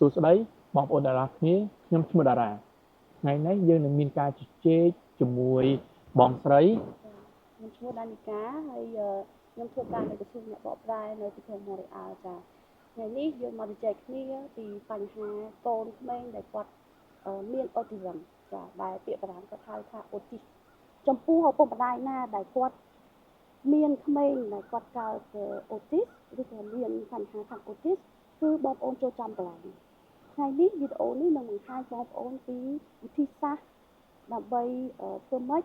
សួស្តីបងប្អូនតារាគ្នាខ្ញុំឈ្មោះតារាថ្ងៃនេះយើងនឹងមានការជជែកជាមួយបងស្រី ខ្ញុំឈ្មោះដានីកាហើយខ្ញុំធ្វើការនៅក្រសួងអ្នកបកប្រែនៅទីក្រុងម៉ុងរ៉េអាល់ចាថ្ងៃនេះយើងមកជជែកគ្នាពីបញ្ហាកូនក្មេងដែលគាត់មាន autism ចាដែលពាក្យបារាំងគាត់ហៅថា autism ចំពោះឪពុកម្ដាយណាដែលគាត់មានក្មេងដែលគាត់កើត autism ឬក៏មានបញ្ហាខាង autism គឺបងប្អូនចូលចាំកន្លែងថ្ងៃនេះវីដេអូនេះនឹងបង្ហាញបងប្អូនពីវិធីសាស្ត្រដើម្បីធ្វើម៉េច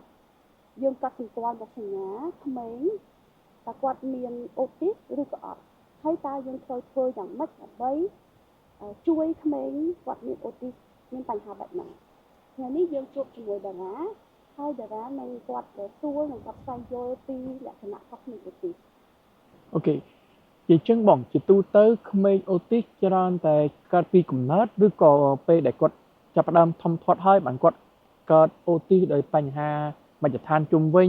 យើងកត់សម្គាល់មុខសញ្ញាក្មេងតើគាត់មាន autism ឬក៏អត់ហើយតើយើងត្រូវធ្វើយ៉ាងម៉េចដើម្បីជួយក្មេងគាត់មាន autism មានបញ្ហាបែបហ្នឹងថ្ងៃនេះយើងជួបជាមួយតារាហើយតារានឹងគាត់សួរនិងគាត់ស្វែងយល់ពីលក្ខណៈរបស់ក្មេង autism Okay ជាចឹងបងជាទូទៅក្មេង autism ច្រើនតែកើតពីកំណើតឬក៏ពេលដែលគាត់ចាប់ផ្ដើមធំធាត់ហើយបានគាត់កើត autism ដោយបញ្ហាមជ្ឈដ្ឋានជុំវិញ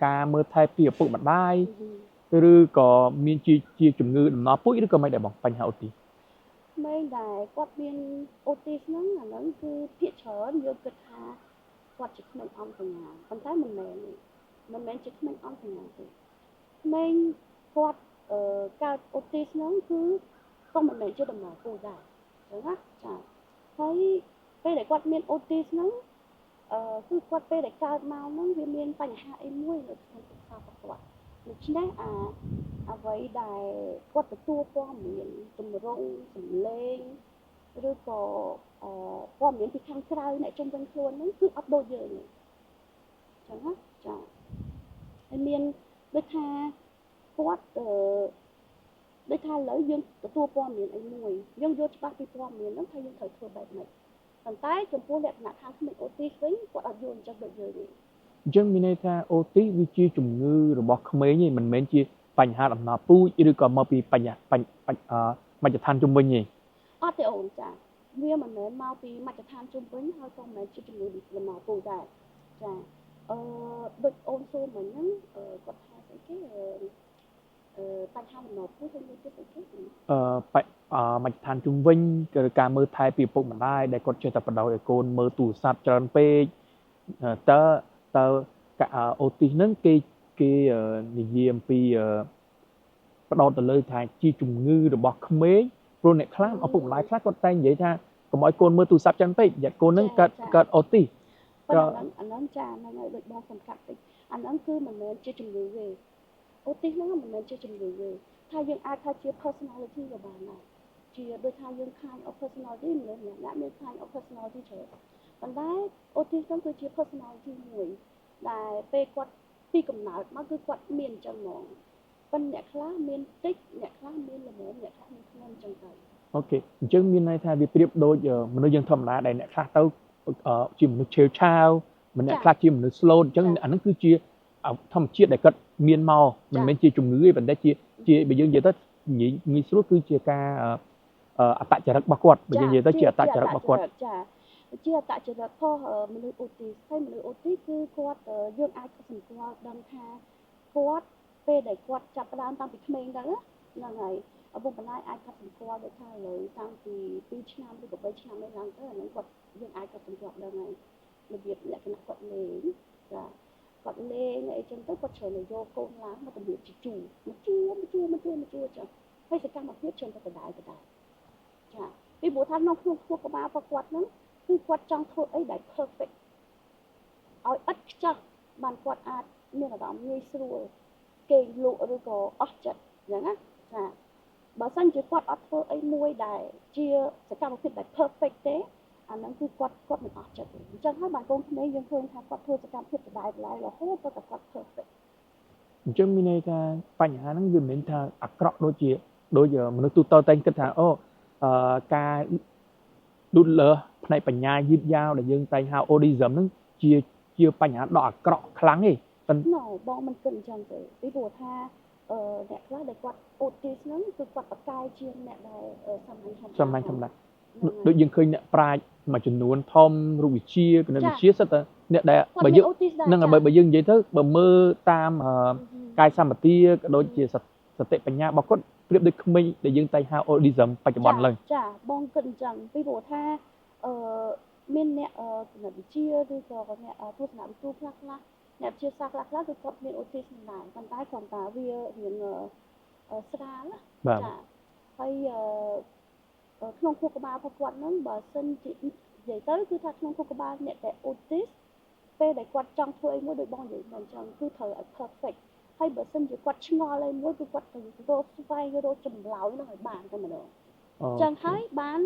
ការមើលថែពីឪពុកម្ដាយឬក៏មានជាជំងឺដំណល់ពូជឬក៏មិនដែរបងបញ្ហា autism ក្មេងដែលគាត់មាន autism ហ្នឹងអាហ្នឹងគឺភាគច្រើនយើងគិតថាគាត់ជាក្មេងអន់បញ្ញាប៉ុន្តែមិនមែនទេមិនមែនជាក្មេងអន់បញ្ញាទេក្មេងគាត់កើត autism ហ្នឹងគឺក៏មិនមែនជាដំណើរពូជដែរអញ្ចឹងណាចាហើយពេលដែលគាត់មាន autism ហ្នឹងគឺគាត់ពេលដែលកើតមកហ្នឹងវាមានបញ្ហាអីមួយនៅក្នុងគ្រួសាររបស់គាត់ដូច្នេះអាអ្វីដែលគាត់ទទួលព័ត៌មានទម្រង់សម្លេងឬក៏ព័ត៌មានពីខាងក្រៅអ្នកជុំវិញខ្លួនហ្នឹងគឺអត់ដូចយើងទេអញ្ចឹងណាចាហើយមានដូចថាគាត់ដូចថាឥឡូវយើងទទួលព័ត៌មានអីមួយយើងយល់ច្បាស់ពីព័ត៌មានហ្នឹងថាយើងត្រូវធ្វើបែបម៉េចប៉ុន្តែចំពោះលក្ខណៈខាងក្មេង autism វិញគាត់អត់យល់អញ្ចឹងដូចយើងទេ អញ្ចឹងមានន័យថា autism វាជាជំងឺរបស់ក្មេងឯងមិនមែនជាបញ្ហាដំណើរពូជឬក៏មកពីបញ្ហាមជ្ឈដ្ឋានជុំវិញទេ អត់ទេអូនចាវាមិនមែនមកពីមជ្ឈដ្ឋានជុំវិញហើយក៏មិនមែនជាជំងឺដំណើរពូជដែរចាដូចអូនសួរមិញហ្នឹងគាត់ថាស្អីគេបញ្ហាដំណើរពូជហើយមួយទៀតស្អីគេ មជ្ឈដ្ឋានជុំវិញគឺការមើលថែពីឪពុកម្ដាយដែលគាត់ចេះតែបណ្ដោយឲ្យកូនមើលទូរស័ព្ទច្រើនពេកតើ autism ហ្នឹងគេគេនិយាយអំពីផ្ដោតទៅលើថាជាជំងឺរបស់ក្មេងព្រោះអ្នកខ្លះឪពុកម្ដាយខ្លះគាត់តែងនិយាយថាកុំឲ្យកូនមើលទូរស័ព្ទច្រើនពេកយ៉ាត់កូនហ្នឹងកើត autism ប៉ុន្តែអាហ្នឹងចាហ្នឹងហើយដូចបងសំកាត់តិចអាហ្នឹងគឺមិនមែនជាជំងឺទេ autism ហ្នឹងមិនមែនជាជំងឺទេថាយើងអាចថាជា personality ក៏បានដែរជាដូចថាយើង kind of personality មនុស្សម្នាក់ៗមាន kind of personality ច្រើនប៉ុន្តែ autism គឺជា personality មួយដែលពេលគាត់ពីកំណើតមកគឺគាត់មានអញ្ចឹងហ្មងប៉ុន្តែអ្នកខ្លះមានតិចអ្នកខ្លះមានល្មមអ្នកខ្លះមានធ្ងន់អញ្ចឹងទៅ Okay អញ្ចឹងមានន័យថាវាប្រៀបដូចមនុស្សយើងធម្មតាដែលអ្នកខ្លះទៅជាមនុស្សឆេវឆាវម្នាក់ខ្លះជាមនុស្ស slow អញ្ចឹងអាហ្នឹងគឺជាធម្មជាតិដែលគាត់មានមកមិនមែនជាជំងឺទេប៉ុន្តែជាបើយើងនិយាយទៅនិយាយងាយស្រួលគឺជាការអត្តចរិតរបស់គាត់បើយើងនិយាយទៅជាអត្តចរិតរបស់គាត់ ចាជាអត្តចរិតផងមនុស្ស autism ហើយមនុស្ស autism គឺគាត់យើងអាចសម្គាល់ដឹងថាគាត់ពេលដែលគាត់ចាប់ផ្ដើមតាំងពីក្មេងទៅហ្នឹងហើយឪពុកម្ដាយអាចកត់សម្គាល់ដូចថាឥឡូវតាំងពី2ឆ្នាំឬក៏3ឆ្នាំឯឡើងទៅអាហ្នឹងគាត់យើងអាចកត់សម្គាល់ដឹងហើយរបៀបលក្ខណៈគាត់លេងចាគាត់លេងអីចឹងទៅគាត់ច្រើនតែយកកូនឡើងមកតម្រៀបជាជួរមកជួរមកជួរមកជួរមកជួរចឹងហើយសកម្មភាពច្រើនតែដដែលដដែលចាពីព្រោះថាក្នុងក្នុងខួរក្បាលរបស់គាត់ហ្នឹងគឺគាត់ចង់ធ្វើអីដែល perfect ឲ្យឥតខ្ចោះបានគាត់អាចមានអារម្មណ៍ងាយស្រួលគេងលក់ឬក៏អស់ចិត្តអញ្ចឹងណាចាបើសិនជាគាត់អត់ធ្វើអីមួយដែលជាសកម្មភាពដែល perfect ទេអាហ្នឹងគឺគាត់មិនអស់ចិត្តទេអញ្ចឹងហើយបានកូនក្មេងយើងឃើញថាគាត់ធ្វើសកម្មភាពដដែលៗរហូតដល់តែគាត់ perfect អញ្ចឹងមានន័យថាបញ្ហាហ្នឹងវាមិនមែនថាអាក្រក់ដូចជាដូចមនុស្សទូទៅតែងគិតថាអូការលូតលាស់ផ្នែកបញ្ញាយឺតយ៉ាវដែលយើងតែងហៅ autism ហ្នឹងជាបញ្ហាដ៏អាក្រក់ខ្លាំងទេប៉ុន្តែបងមិនគិតអញ្ចឹងទេពីព្រោះថាអ្នកខ្លះដែលគាត់ autism ហ្នឹងគឺគាត់ប្រកែជាងអ្នកដែលសាមញ្ញធម្មតា សាមញ្ញធម្មតាដូចយើងឃើញអ្នកប្រាជ្ញមួយចំនួនធំរូបវិទ្យាគណិតវិទ្យាសិតតែអ្នកដែលបើយើងនឹងបើយើងនិយាយទៅបើមើលតាមកាយសម្បទាក៏ដូចជាសតិបញ្ញារបស់គាត់ប្រៀប ប្រៀបដូចក្មេងដែលយើងតែងហៅ autism បច្ចុប្បន្នឡើង ចាបងគិតអញ្ចឹងពីព្រោះថាអឺមានអ្នកគណិតវិទ្យាឬក៏អ្នកទស្សនវិទូខ្លះខ្លះអ្នកវិទ្យាសាស្ត្រខ្លះខ្លះគឺគាត់មាន autism ដែរប៉ុន្តែគ្រាន់តែវារៀងស្រាលចាហើយក្នុងខួរក្បាលរបស់គាត់ហ្នឹងបើសិនជានិយាយទៅគឺថាក្នុងខួរក្បាលអ្នកដែល autism ពេលដែលគាត់ចង់ធ្វើអីមួយដូចបងនិយាយមកអញ្ចឹងគឺត្រូវឲ្យ perfect ហើយបើសិនជាគាត់ឆ្ងល់អីមួយគឺគាត់ត្រូវរកស្វែងរកចម្លើយនោះឲ្យបានតែម្ដងអញ្ចឹងហើយបាន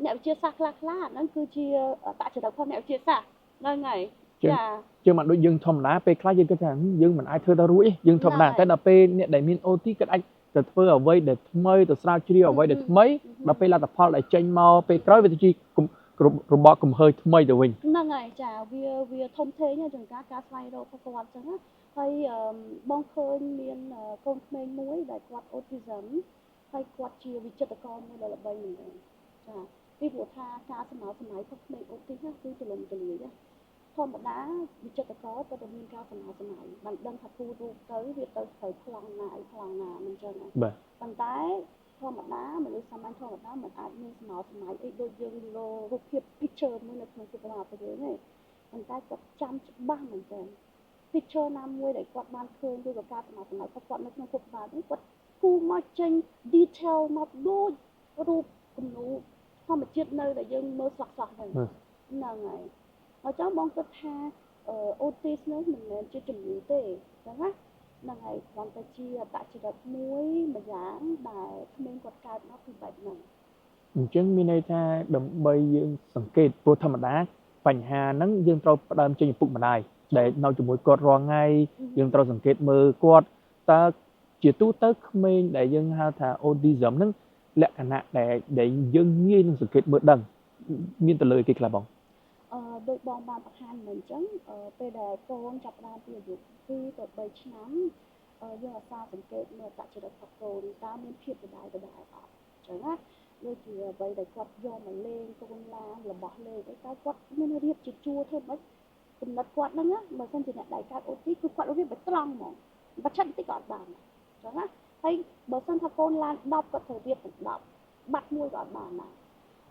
អ្នកវិទ្យាសាស្ត្រខ្លះខ្លះហ្នឹងគឺជាតចរិតរបស់អ្នកវិទ្យាសាស្ត្រហ្នឹងហើយចាជាងមកដូចយើងធម្មតាពេលខ្លះយើងគិតថាយើងមិនអាចធ្វើដល់រួចទេយើងធម្មតាតែដល់ពេលអ្នកដែលមាន OT គាត់អាចទៅធ្វើអ្វីដែលថ្មីទៅស្រាវជ្រាវអ្វីដែលថ្មីដល់ពេលលទ្ធផលដែលចេញមកពេលក្រោយវាទៅជារបបកំហើញថ្មីទៅវិញហ្នឹងហើយចាវាធំធេងជាងការស្វែងរករបស់គាត់អញ្ចឹងណាហើយបងឃើញមានកូនក្មេងមួយដែលគាត់ autism ហើយគាត់ជាវិចិត្រករមួយដ៏ល្បីមែនទែនចាពីព្រោះថាការសម័យសម័យរបស់ក្មេង autism គឺទូលំទូលាយធម្មតាវិចិត្រករគាត់តែមានការសម័យសម័យបានដឹងថាគូរូបទៅវាទៅត្រូវប្លង់ណាអីប្លង់ណាមិនចឹងបាទប៉ុន្តែធម្មតាមនុស្សសាមញ្ញធម្មតាមិនអាចមានសម័យសម័យអីដូចយើងរូបភាព picture មួយនៅក្នុងខួរក្បាលរបស់យើងទេប៉ុន្តែគាត់ចាំច្បាស់មែនទែន picture ណាមួយដែលគាត់បានឃើញឬក៏ការសម័យសម័យរបស់គាត់នៅក្នុងខួរក្បាលនេះគាត់គូមកចេញ detail មកដូចរូបគំនូរធម្មជាតិនៅដែលយើងមើលសោះសោះហ្នឹងហ្នឹងហើយអញ្ចឹងបងគិតថា autism នោះមិនមែនជាជំងឺទេអញ្ចឹងណាហ្នឹងហើយគ្រាន់តែជាអត្តចរិតមួយម្យ៉ាងដែលក្មេងគាត់កើតមកគឺបែបហ្នឹងអញ្ចឹងមានន័យថាដើម្បីយើងសង្កេតព្រោះធម្មតាបញ្ហាហ្នឹងយើងត្រូវផ្ដើមចេញឪពុកម្ដាយដែលនៅជាមួយគាត់រាល់ថ្ងៃយើងត្រូវសង្កេតមើលគាត់តើជាទូទៅក្មេងដែលយើងហៅថា autism ហ្នឹងលក្ខណៈដែលយើងងាយនឹងសង្កេតមើលដឹងមានទៅលើគេខ្លះបងដូចបងបានបង្ហាញមកអញ្ចឹងពេលដែលកូនចាប់ផ្ដើមពីអាយុ2ទៅ3ឆ្នាំយើងអាសាសង្កេតមើលអត្តចរិតរបស់កូនតើមានភាពដដែលដដែលអត់អញ្ចឹងណាដូចជាអ្វីដែលគាត់យកមកលេងកូនឡានរបស់លេងអីតើគាត់មានរៀបជាជួរធ្វើម៉េចគំនិតគាត់ហ្នឹងណាបើសិនជាអ្នកដែលកើតអូទីគឺគាត់រៀបឲ្យត្រង់ហ្មងបើឆិតបន្តិចក៏អត់បានអញ្ចឹងណាហើយបើសិនថាកូនឡាន10គាត់ត្រូវរៀបទាំង10បាត់មួយក៏អត់បានដែរ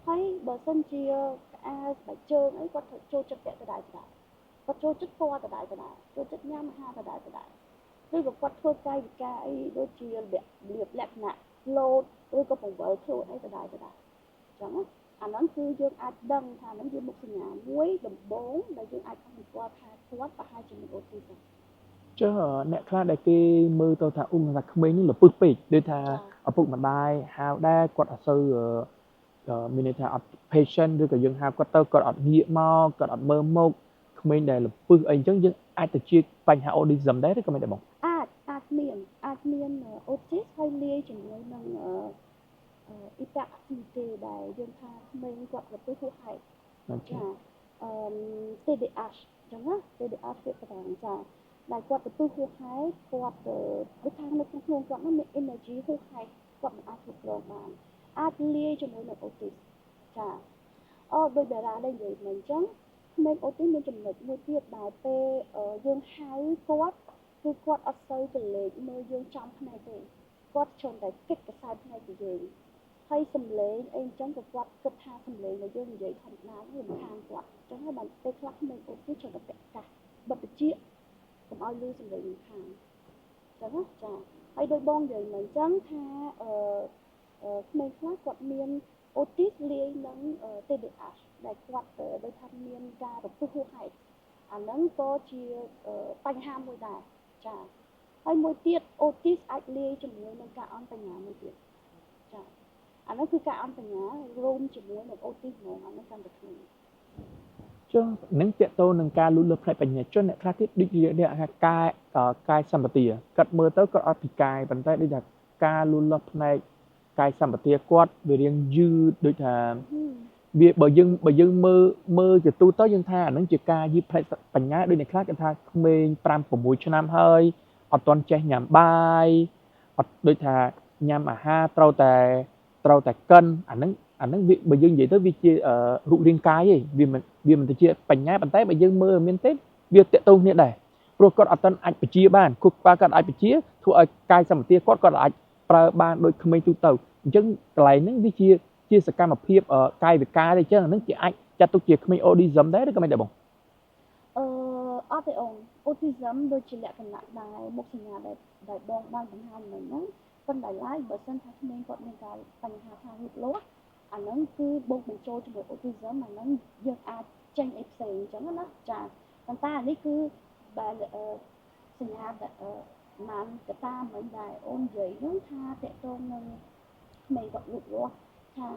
ហើយបើសិនជាក្អាលស្បែកជើងអីគាត់ត្រូវចូលចិត្តពាក់ដដែលដដែលគាត់ចូលចិត្តពណ៌ដដែលដដែលចូលចិត្តញ៉ាំអាហារដដែលដដែលឬក៏គាត់ធ្វើកាយវិការអីដូចជារបៀបលក្ខណៈលោតឬក៏បង្វិលខ្លួនអីដដែលដដែលអញ្ចឹងណាអាហ្នឹងគឺយើងអាចដឹងថាហ្នឹងជាមុខសញ្ញាមួយដំបូងដែលយើងអាចសម្គាល់ថាគាត់ប្រហែលជាមានអូទីសឹមចុះអ្នកខ្លះដែលគេមើលទៅថាថាក្មេងនេះលពឹសពេកដូចថាឪពុកម្ដាយហៅដែរគាត់អត់សូវមានន័យថាអត់ patient ឬក៏យើងហៅគាត់ទៅគាត់អត់ងាកមកគាត់អត់មើលមុខក្មេងដែលលពឹសអីអញ្ចឹងយើងអាចទៅជាបញ្ហា autism ដែរឬក៏មិនដែរបងអាចមាន autism ហើយលាយជាមួយនឹង hyperactivity ដែលយើងថាក្មេងគាត់លពឹសហួសហេតុចាTDAH អញ្ចឹងណា TDAH វាប្រងចាដែលគាត់លពឹសហួសហេតុគាត់ដូចថានៅក្នុងខ្លួនគាត់នោះមាន energy ហួសហេតុគាត់មិនអាចគ្រប់គ្រងបានអាចលាយជាមួយនឹង autism ចាដោយតារាដែលនិយាយមកអញ្ចឹងក្មេង autism មានចំណុចមួយទៀតដែលពេលយើងហៅគាត់គឺគាត់អត់សូវកលេចមើលយើងចំភ្នែកទេគាត់ច្រើនតែគិតកសែភ្នែកពីយើងហើយសំឡេងអីអញ្ចឹងក៏គាត់គិតថាសំឡេងដែលយើងនិយាយធម្មតាវារំខានគាត់អញ្ចឹងហើយបានពេលខ្លះក្មេង autism ច្រើនតែពាក់កាសបិទត្រចៀកកុំឲ្យឮសំឡេងរំខានអញ្ចឹងណាចាហើយដោយបងនិយាយមកអញ្ចឹងថាក្មេងខ្លះគាត់មាន autism លាយនឹង TDAH ដែលគាត់ដូចថាមានការរពឹសហួសហេតុអាហ្នឹងក៏ជាបញ្ហាមួយដែរចាហើយមួយទៀត autism អាចលាយជាមួយនឹងការអន់បញ្ញាមួយទៀតចាអាហ្នឹងគឺការអន់បញ្ញារួមជាមួយនឹង autism ហ្មងអាហ្នឹងកាន់តែធ្ងន់ចុះនឹងតកតូននឹងការលូតលាស់ផ្នែកបញ្ញាជនអ្នកខ្លះទៀតដូចជាអ្នកថាកាយសម្បទាគាត់មើលទៅគាត់អត់ពីកាយប៉ុន្តែដូចថាការលូតលាស់ផ្នែកកាយសម្បទាគាត់វារៀងយឺតដូចថាវាបើយើងមើលជាទូទៅយើងថាអានឹងជាការយឺតផ្នែកបញ្ញាដូចអ្នកខ្លះគេថាក្មេង5 6ឆ្នាំហើយអត់ទាន់ចេះញ៉ាំបាយអត់ដូចថាញ៉ាំអាហារត្រូវតែកិនអាហ្នឹងវាបើយើងនិយាយទៅវាជារូបរាងកាយឯងវាមិនទៅជាបញ្ញាប៉ុន្តែបើយើងមើលមានទេវាតាក់ទងគ្នាដែរព្រោះគាត់អត់ទាន់អាចបញ្ជាបានគាត់អាចបញ្ជាធ្វើឲ្យកាយសម្បទាគាត់អាច ប្រើបានដូចក្មេងទូទៅអញ្ចឹងកន្លែងហ្នឹងវាជាសកម្មភាពកាយវិការទេអញ្ចឹងហ្នឹងគេអាចចាត់ទុកជាក្មេង autism ដែរឬក៏មិនដែរបងអឺអត់ទេអូន autism ដូចជាលក្ខណៈដែលមុខសញ្ញាដែលបងបានបង្ហាញមិញហ្នឹងប៉ុន្តែឡើយបើសិនថាក្មេងគាត់មានការបញ្ហាខាងលូតលាស់អាហ្នឹងគឺបូកបញ្ចូលជាមួយ autism អាហ្នឹងយើងអាចចេញអីផ្សេងអញ្ចឹងណាចាប៉ុន្តែអានេះគឺបែសញ្ញាបានកតាមិញដែលអូននិយាយហ្នឹងថាតកតងនឹងក្មេងគាត់លូតលាស់ខាង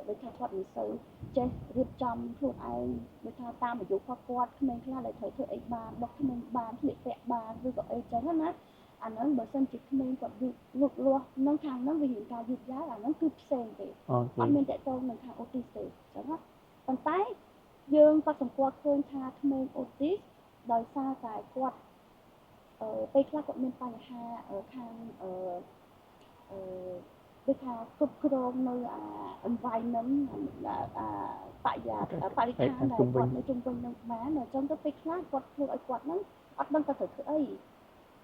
ដូចថាគាត់មិនសូវចេះរៀបចំខ្លួនឯងដូចថាតាមអាយុរបស់គាត់ក្មេងខ្លះដែលត្រូវធ្វើអីបានដុសធ្មេញបានស្លៀកពាក់បានឬក៏អីចឹងណាអាហ្នឹងបើសិនជាក្មេងគាត់យឺតលូតលាស់នឹងខាងហ្នឹងវារៀងការយឺតយ៉ាវអាហ្នឹងគឺផ្សេងទេអត់មានតកតងនឹងខាងអូទីសទេចឹងណាប៉ុន្តែយើងក៏សម្គាល់ឃើញថាក្មេងអូទីសដោយសារតែគាត់ពេលខ្លះគាត់មានបញ្ហាខាងអឺដូចថាគ្រប់គ្រងនៅអា environment អាបរិយាបរិស្ថានដែលគាត់នៅជុំវិញនឹងបានអញ្ចឹងទៅពេលខ្លះគាត់ធ្វើឲ្យគាត់ហ្នឹងអត់ដឹងថាត្រូវធ្វើអី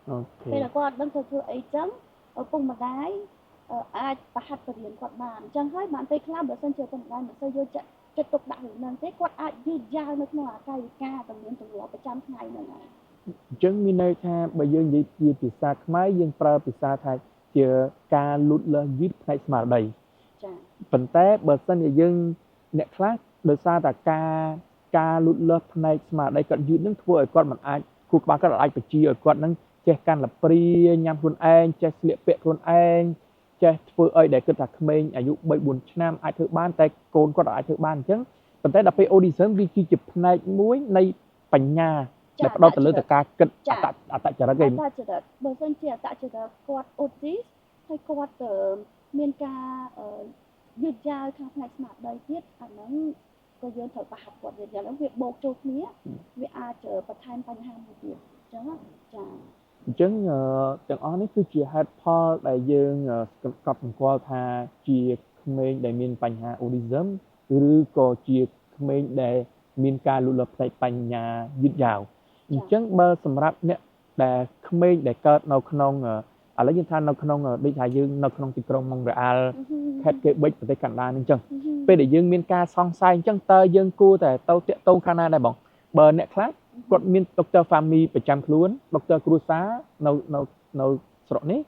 អូខេពេលដែលគាត់អត់ដឹងត្រូវធ្វើអីចឹងឪពុកម្ដាយអាចប្រហាត់បរៀនគាត់បានអញ្ចឹងហើយបានពេលខ្លះបើសិនជាឪពុកម្ដាយមិនសូវយកចិត្តទុកដាក់រឿងហ្នឹងទេគាត់អាចយឺតយ៉ាវនៅក្នុងអាកាយវិការទំនៀមទម្លាប់ប្រចាំថ្ងៃហ្នឹងហើយអញ្ចឹងមានន័យថាបើយើងនិយាយជាភាសាខ្មែរយើងប្រើភាសាថាជាការលូតលាស់យឺតផ្នែកស្មារតីចា៎ប៉ុន្តែបើសិនជាយើងអ្នកខ្លះដោយសារតែការលូតលាស់ផ្នែកស្មារតីគាត់យឺតនឹងធ្វើឲ្យគាត់មិនអាចខួរក្បាលគាត់អាចបញ្ជាឲ្យគាត់នឹងចេះកាន់លព្រាញ៉ាំខ្លួនឯងចេះស្លៀកពាក់ខ្លួនឯងចេះធ្វើអីដែលគិតថាក្មេងអាយុ3 4ឆ្នាំអាចធ្វើបានតែកូនគាត់អាចធ្វើបានអញ្ចឹងប៉ុន្តែដល់ពេល autism វាគឺជាផ្នែកមួយនៃបញ្ញាដែលផ្ដោតទៅលើតែការគិតអត្តចរិតឯងអត្តចរិតបើសិនជាអត្តចរិតគាត់ autism ហើយគាត់មានការយឺតយ៉ាវខាងផ្នែកស្មារតីទៀតអាហ្នឹងក៏យើងត្រូវប្រហាត់គាត់ទៀតយ៉ាងហ្នឹងវាបូកចូលគ្នាវាអាចបន្ថែមបញ្ហាមួយទៀតអញ្ចឹងចាអញ្ចឹងទាំងអស់នេះគឺជាហេតុផលដែលយើងកត់សម្គាល់ថាជាក្មេងដែលមានបញ្ហា autism ឬក៏ជាក្មេងដែលមានការលូតលាស់ផ្នែកបញ្ញាយឺតយ៉ាវអញ្ចឹងបើសម្រាប់អ្នកដែលក្មេងដែលកើតនៅក្នុងឥឡូវយើងថានៅក្នុងដូចថាយើងនៅក្នុងទីក្រុងម៉ុងរ៉េអាល់ខេត្តកេបិចប្រទេសកាណាដាអញ្ចឹងពេលដែលយើងមានការសង្ស័យអញ្ចឹងតើយើងគួរតែទៅតាក់ទងខាងណាដែរបងបើអ្នកខ្លះគាត់មានដុកទ័រ family ប្រចាំខ្លួនដុកទ័រគ្រួសារនៅនៅនៅស្រុកនេះ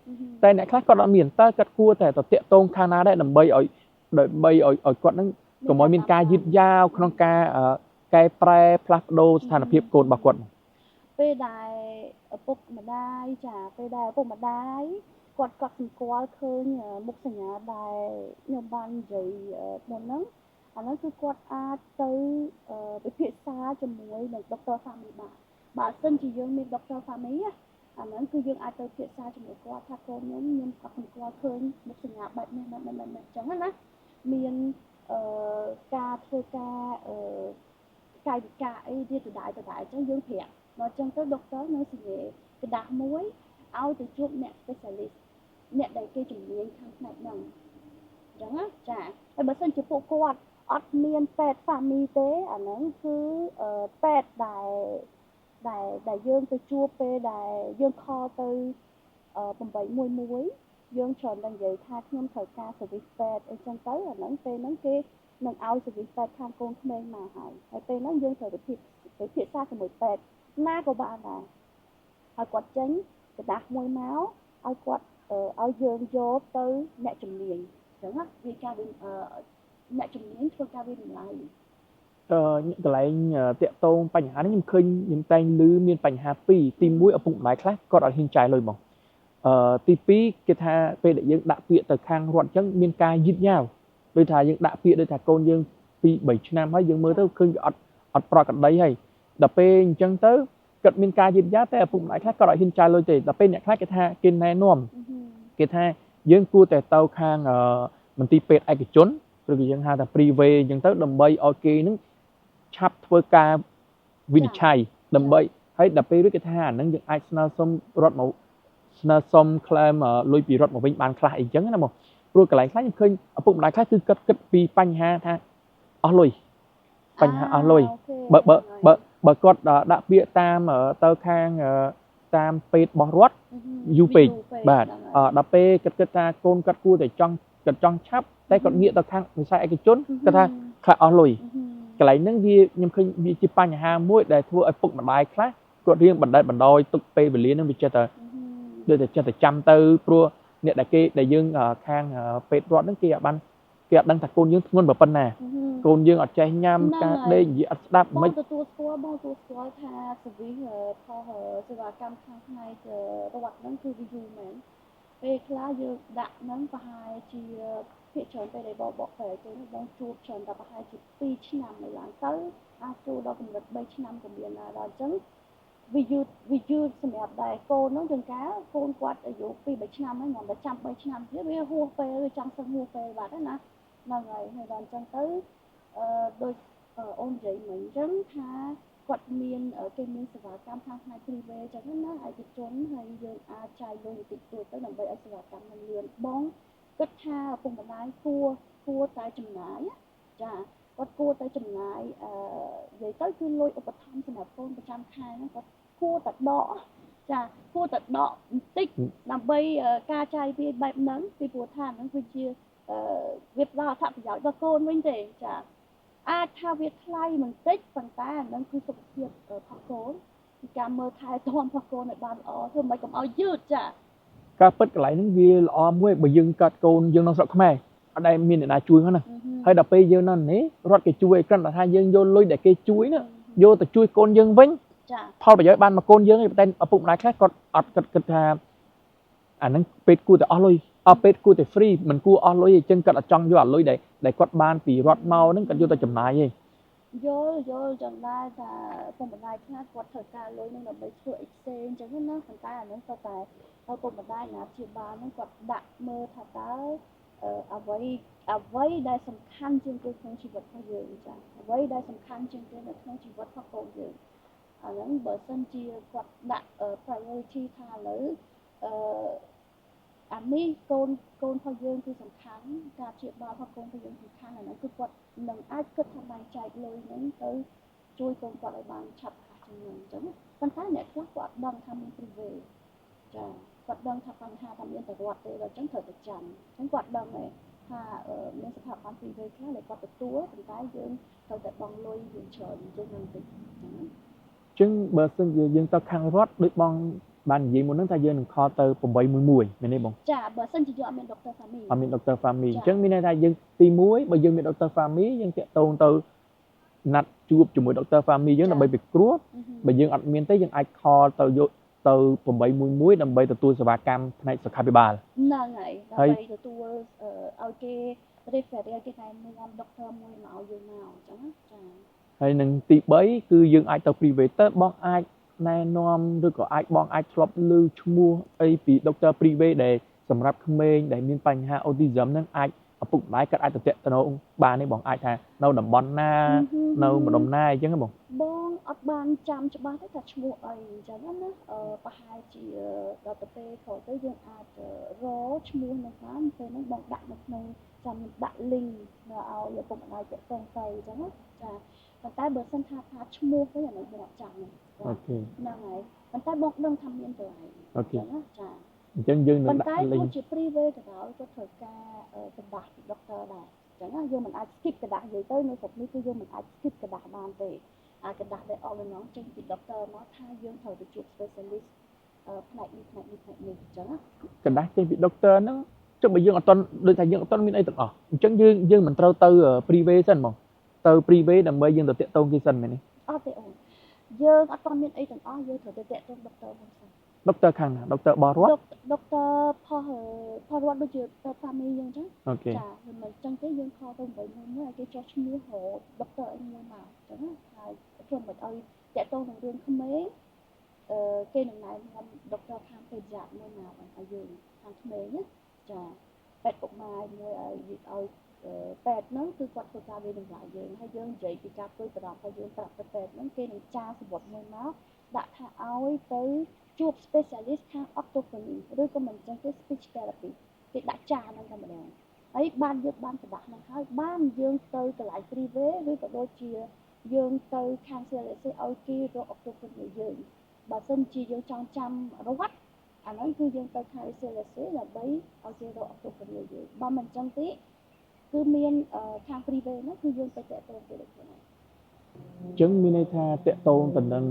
តែអ្នកខ្លះគាត់អត់មានតើគាត់គួរតែទៅតាក់ទងខាងណាដែរដើម្បីឲ្យគាត់នឹងកុំឲ្យមានការយឺតយ៉ាវក្នុងការកែប្រែផ្លាស់ប្ដូរស្ថានភាពកូនរបស់គាត់ពេលដែលឪពុកម្ដាយចាពេលដែលឪពុកម្ដាយគាត់សម្គាល់ឃើញមុខសញ្ញាដែលខ្ញុំបាននិយាយមុនហ្នឹងអាហ្នឹងគឺគាត់អាចទៅពិភាក្សាជាមួយនឹងដុកទ័រ family បានបើសិនជាយើងមានដុកទ័រ family អាហ្នឹងគឺយើងអាចទៅពិភាក្សាជាមួយគាត់ថាកូនខ្ញុំគាត់សម្គាល់ឃើញមុខសញ្ញាបែបនេះបែបនេះបែបនេះអញ្ចឹងណាមានការធ្វើការកាយវិការអីទៀតដដែលអញ្ចឹងយើងប្រាប់ដល់អញ្ចឹងទៅដុកទ័រនឹងសញ្ញាក្រដាសមួយឲ្យទៅជួបអ្នក specialist អ្នកដែលគេជំនាញខាងផ្នែកហ្នឹងអញ្ចឹងណាចាហើយបើសិនជាពួកគាត់អត់មានពេទ្យ family ទេអាហ្នឹងគឺពេទ្យដែលយើងទៅជួបពេលដែលយើងខលទៅ811យើងច្រើនតែនិយាយថាខ្ញុំត្រូវការ service ពេទ្យអីចឹងទៅអាហ្នឹងពេលហ្នឹងគេនឹងឲ្យ service ពេទ្យខាងកូនក្មេងមកហើយហើយពេលហ្នឹងយើងត្រូវទៅពិភាក្សាជាមួយពេទ្យណាក៏បានដែរឲ្យគាត់ចេញក្រដាសមួយមកឲ្យគាត់ឲ្យយើងយកទៅអ្នកជំនាញអញ្ចឹងណាវាការអ្នកជំនាញធ្វើការវាតម្លៃកន្លែងតាក់ទងបញ្ហានេះខ្ញុំឃើញខ្ញុំតែងឮមានបញ្ហាពីរទី1ឪពុកម្ដាយខ្លះគាត់អត់ហ៊ានចាយលុយហ្មងទី2គេថាពេលដែលយើងដាក់ពាក្យទៅខាងរដ្ឋអញ្ចឹងមានការយឺតយ៉ាវដូចថាយើងដាក់ពាក្យដូចថាកូនយើង2 3ឆ្នាំហើយយើងមើលទៅឃើញវាអត់ប្រក្រតីហើយដល់ពេលអញ្ចឹងទៅគាត់មានការយឺតយ៉ាវតែឪពុកម្ដាយខ្លះគាត់អត់ហ៊ានចាយលុយទេដល់ពេលអ្នកខ្លះគេថាគេណែនាំគេថាយើងគួរតែទៅខាងមន្ទីរពេទ្យឯកជនឬក៏យើងហៅថា private អញ្ចឹងទៅដើម្បីឲ្យគេនឹងឆាប់ធ្វើការវិនិច្ឆ័យដើម្បីហើយដល់ពេលរួចគេថាអានឹងយើងអាចស្នើសុំរដ្ឋមកស្នើសុំ claim លុយពីរដ្ឋមកវិញបានខ្លះអីចឹងណាបងព្រោះកន្លែងខ្លះខ្ញុំឃើញឪពុកម្ដាយខ្លះគឺគាត់គិតពីបញ្ហាថាអស់លុយបញ្ហាអស់លុយបើគាត់ដាក់ពាក្យតាមទៅខាង តាមពេទ្យរបស់រដ្ឋយូរពេកបាទដល់ពេលគាត់គិតថាកូនគាត់គួរតែចង់គាត់ចង់ឆាប់តែគាត់ងាកទៅខាងវិស័យឯកជនគាត់ថាខ្លះអស់លុយកន្លែងហ្នឹងវាខ្ញុំឃើញវាជាបញ្ហាមួយដែលធ្វើឲ្យពុកម្ដាយខ្លះគាត់រៀងបណ្ដែតបណ្ដោយទុកពេលវេលាហ្នឹងវាចេះតែដូចតែចេះតែចាំទៅព្រោះអ្នកដែលគេដែលយើងខាងពេទ្យរដ្ឋហ្នឹងគេអត់បានគេអត់ដឹងថាកូនយើងធ្ងន់ប៉ុណ្ណាកូនយើងអត់ចេះញ៉ាំការដេកនិយាយអត់ស្ដាប់មិនទទួលស្គាល់បងទទួលស្គាល់ថា service ផលសេវាកម្មខាងផ្នែករដ្ឋហ្នឹងគឺវាយូរមែនពេលខ្លះយើងដាក់ហ្នឹងប្រហែលជាភាគច្រើនពេលដែលបងបកប្រែទៅបងជួបច្រើនតែប្រហែលជា2ឆ្នាំឯឡើងទៅអាចជួបដល់កម្រិត3ឆ្នាំក៏មានដែរដល់អញ្ចឹងវាយឺតសម្រាប់ដែរកូនហ្នឹងជាងកាលកូនគាត់អាយុ2 3ឆ្នាំហ្នឹងមិនចាំ3ឆ្នាំទៀតវាហួសពេលវាចង់សឹងហួសពេលបាត់ហើយណាហ្នឹងហើយហើយដល់អញ្ចឹងទៅដូចអូននិយាយមិញអញ្ចឹងថាគាត់មានគេមានសេវាកម្មខាងផ្នែក private អញ្ចឹងណាឯកជនហើយយើងអាចចាយលុយបន្តិចតួចទៅដើម្បីឲ្យសេវាកម្មនឹងលឿនបងគិតថាឪពុកម្ដាយគួរតែចំណាយចាគាត់គួរតែចំណាយនិយាយទៅគឺលុយឧបត្ថម្ភសម្រាប់កូនប្រចាំខែហ្នឹងគាត់គួរតែដកចាគួរតែដកបន្តិចដើម្បីការចាយវាយបែបហ្នឹងពីព្រោះថាហ្នឹងគឺជាវាផ្ដល់អត្ថប្រយោជន៍ដល់កូនវិញទេចាអាចថាវាថ្លៃបន្តិចប៉ុន្តែអាហ្នឹងគឺសុខភាពរបស់កូនពីការមើលថែទាំរបស់កូនឲ្យបានល្អធ្វើមិនកុំឲ្យយឺតចាការពិតកន្លែងហ្នឹងវាល្អមួយបើយើងកាត់កូនយើងនៅស្រុកខ្មែរអត់ដែលមានអ្នកណាជួយហ្នឹងណាហើយដល់ពេលយើងនៅនេះរដ្ឋគេជួយគ្រាន់តែថាយើងយកលុយដែលគេជួយណាយកទៅជួយកូនយើងវិញចាផលប្រយោជន៍បានមកកូនយើងឯងតែឪពុកម្ដាយខ្លះគាត់អត់គិតថាអាហ្នឹងពេទ្យគួរតែអស់លុយអត់ពេទ្យគួរតែ free មិនគួរអស់លុយអញ្ចឹងគាត់អត់ចង់យកអាលុយដែលគាត់បានពីរដ្ឋមកហ្នឹងគាត់យកទៅចំណាយទេយល់ចឹងដែរថាពុកម្ដាយខ្លះគាត់ត្រូវការលុយហ្នឹងដើម្បីធ្វើអីផ្សេងអញ្ចឹងណាប៉ុន្តែអាហ្នឹងក៏តែឪពុកម្ដាយណាព្យាបាលហ្នឹងគាត់ដាក់មើលថាតើអ្វីដែលសំខាន់ជាងគេក្នុងជីវិតរបស់យើងចាអ្វីដែលសំខាន់ជាងគេនៅក្នុងជីវិតរបស់កូនយើងអាហ្នឹងបើសិនជាគាត់ដាក់ priority ថាឥឡូវអានេះកូនរបស់យើងគឺសំខាន់ការព្យាបាលរបស់កូនរបស់យើងសំខាន់អាហ្នឹងគឺគាត់នឹងអាចគិតថាបែងចែកលុយហ្នឹងទៅជួយកូនគាត់ឲ្យបានឆាប់រហ័សជាងហ្នឹងអញ្ចឹងប៉ុន្តែអ្នកខ្លះគាត់អត់ដឹងថាមាន private ចាគាត់ដឹងថាបញ្ហាថាមានតែរដ្ឋទេដល់អញ្ចឹងត្រូវតែចាំអញ្ចឹងគាត់ដឹងហើយថាមានស្ថាប័ន private ខ្លះដែលគាត់ទទួលប៉ុន្តែយើងត្រូវតែបង់លុយយើងច្រើនជាងហ្នឹងតិចអញ្ចឹងអញ្ចឹងបើសិនជាយើងទៅខាងរដ្ឋដូចបងបាននិយាយមុនហ្នឹងថាយើងនឹង call ទៅ811មែនទេបងចាបើសិនជាយើងអត់មាន Dr. Fami អត់មាន Dr. Fami អញ្ចឹងមានន័យថាយើងទី1បើយើងមាន Dr. Fami យើងតាក់ទងទៅណាត់ជួបជាមួយ Dr. Fami យើងដើម្បីពិគ្រោះបើយើងអត់មានទេយើងអាច call ទៅយកទៅ811ដើម្បីទទួលសេវាកម្មផ្នែកសុខាភិបាលហ្នឹងហើយដើម្បីទទួលឲ្យគេ refer គេណែនាំ doctor មួយមកឲ្យយើងមកអញ្ចឹងចាហើយនឹងទី3គឺយើងអាចទៅ private ទៅបងអាចណែនាំឬក៏អាចបងអាចធ្លាប់ឮឈ្មោះអីពី Dr. Private ដែលសម្រាប់ក្មេងដែលមានបញ្ហា autism ហ្នឹងអាចឪពុកម្ដាយគាត់អាចទៅទាក់ទងបានទេបងអាចថានៅតំបន់ណានៅម្ដុំណាអញ្ចឹងបងបងអត់បានចាំច្បាស់ទេថាឈ្មោះអីអញ្ចឹងណាប្រហែលជាដល់ទៅពេលក្រោយទៅយើងអាចរកឈ្មោះនៅបានពេលហ្នឹងបងដាក់នៅក្នុងចាំដាក់ link នៅឲ្យឪពុកម្ដាយទាក់ទងទៅអញ្ចឹងណាចាប៉ុន្តែបើសិនថាឈ្មោះវិញអានោះបងអត់ចាំទេ okay ហ្នឹងហើយប៉ុន្តែបងដឹងថាមានកន្លែង okay ណាចាអញ្ចឹងយើងនឹងដាក់ link ប៉ុន្តែទោះជា private ក៏ដោយក៏ត្រូវការក្រដាសពី doctor ដែរអញ្ចឹងណាយើងមិនអាច skip ក្រដាសនិយាយទៅនៅស្រុកនេះគឺយើងមិនអាច skip ក្រដាសបានទេអាក្រដាសដែលអស់លំចេញពី doctor មកថាយើងត្រូវទៅជួប specialist ផ្នែកនេះផ្នែកនេះផ្នែកនេះអញ្ចឹងណាក្រដាសចេញពី doctor ហ្នឹងចុះបើយើងអត់ទាន់ដូចថាយើងអត់ទាន់មានអីទាំងអស់អញ្ចឹងយើងមិនត្រូវទៅ private សិនហ្មងទៅ private ដើម្បីយើងទៅតាក់ទងគេសិនមែនទេអត់ទេអូនយើងអត់ទាន់មានអីទាំងអស់យើងត្រូវទៅតាក់ទង doctor មុនសិន doctor ខាងណា doctor បរដ្ឋ doctor ផុសរដ្ឋដូចជាពេទ្យ family យើងអញ្ចឹងចាមិនអញ្ចឹងទេយើង call ទៅ811ឲ្យគេចុះឈ្មោះរក doctor អីមួយមកអញ្ចឹងហើយធ្វើមិនឲ្យតាក់ទងនឹងរឿងក្មេងគេនឹងណែនាំ doctor ខាងពេទ្យមួយមកឲ្យយើងខាងក្មេងណាចាពេទ្យកុមារមួយឲ្យពេទ្យហ្នឹងគឺគាត់ធ្វើការវាតម្លៃយើងហើយយើងនិយាយពីការព្រួយបារម្ភរបស់យើងប្រាប់ទៅពេទ្យហ្នឹងគេនឹងចារសំបុត្រមួយមកដាក់ថាឲ្យទៅជួប specialist ខាង orthopedy ឬក៏មិនចឹងទេ speech therapy គេដាក់ចារហ្នឹងតែម្ដងហើយបានយើងបានក្រដាសហ្នឹងហើយបានយើងទៅកន្លែង private ឬក៏ដូចជាយើងទៅខាង CLSC ឲ្យគេរក orthopedy យើង បើសិនជាយើងចង់ចាំរដ្ឋអាហ្នឹងគឺយើងទៅខាង CLSC ដើម្បីឲ្យគេរក orthophonie យើងបើមិនចឹងទេគឺមានខាង privé ហ្នឹងគឺយើងទៅតាក់ទងគេដូចគ្នា។ អញ្ចឹងមានន័យថាតាក់ទងទៅនឹង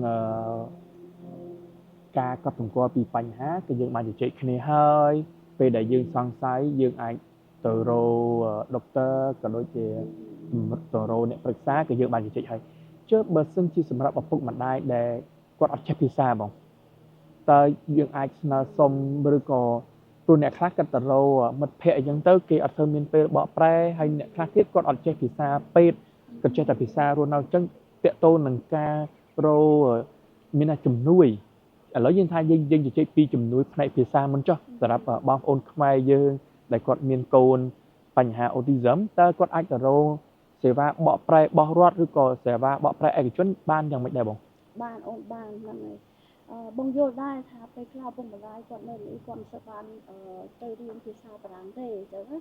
ការកត់សម្គាល់ពីបញ្ហាគឺយើងបានជជែកគ្នាហើយពេលដែលយើងសង្ស័យយើងអាចទៅរកដុកទ័រក៏ដូចជាទៅរកអ្នកប្រឹក្សាគឺយើងបានជជែកហើយចុះបើសិនជាសម្រាប់ឪពុកម្ដាយដែលគាត់អត់ចេះភាសាបងតើយើងអាចស្នើសុំឬក៏ព្រោះអ្នកខ្លះគាត់ទៅរកមិត្តភ័ក្តិអីចឹងទៅគេអត់សូវមានពេលបកប្រែហើយអ្នកខ្លះទៀតគាត់អត់ចេះភាសាពេទ្យគាត់ចេះតែភាសារស់នៅអញ្ចឹងតាក់ទងនឹងការរកមានតែជំនួយឥឡូវយើងថាយើងយើងជជែកពីជំនួយផ្នែកភាសាមុនចុះសម្រាប់បងប្អូនខ្មែរយើងដែលគាត់មានកូនបញ្ហា autism តើគាត់អាចទៅរកសេវាបកប្រែរបស់រដ្ឋឬក៏សេវាបកប្រែឯកជនបានយ៉ាងម៉េចដែរបង? បានអូនបានហ្នឹងហើយអឺបងយល់ដែរថាពេលខ្លះឪពុកម្ដាយគាត់នៅនេះគាត់មិនសូវបានទៅរៀនភាសាបារាំងទេអញ្ចឹងណា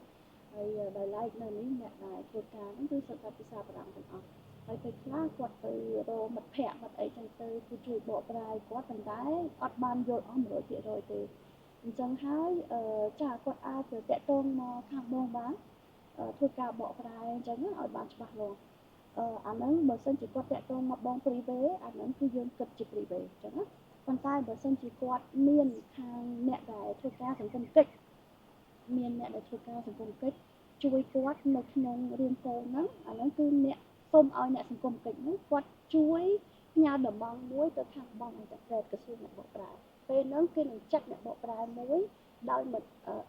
ហើយដោយឡែកនៅនេះអ្នកដែលធ្វើការហ្នឹងគឺសុទ្ធតែភាសាបារាំងទាំងអស់ហើយពេលខ្លះគាត់ទៅរកមិត្តភ័ក្តិមិត្តអីចឹងទៅគឺជួយបកប្រែគាត់ប៉ុន្តែអត់បានយល់អស់100%ទេអញ្ចឹងហើយចាគាត់អាចទៅតាក់ទងមកខាងបងបានធ្វើការបកប្រែអញ្ចឹងឲ្យបានច្បាស់លាស់អាហ្នឹងបើសិនជាគាត់តាក់ទងមកបង privé អាហ្នឹងគឺយើងគិតជា privé អញ្ចឹងណាប៉ុន្តែបើសិនជាគាត់មានខាងអ្នកដែលធ្វើការសង្គមកិច្ចមានអ្នកដែលធ្វើការសង្គមកិច្ចជួយគាត់នៅក្នុងរឿងកូនហ្នឹងអាហ្នឹងគឺអ្នកសូមឲ្យអ្នកសង្គមកិច្ចហ្នឹងគាត់ជួយផ្ញើdemande មួយទៅខាងបង interprète ក្រសួងអ្នកបកប្រែពេលហ្នឹងគេនឹងចាត់អ្នកបកប្រែមួយដោយមិន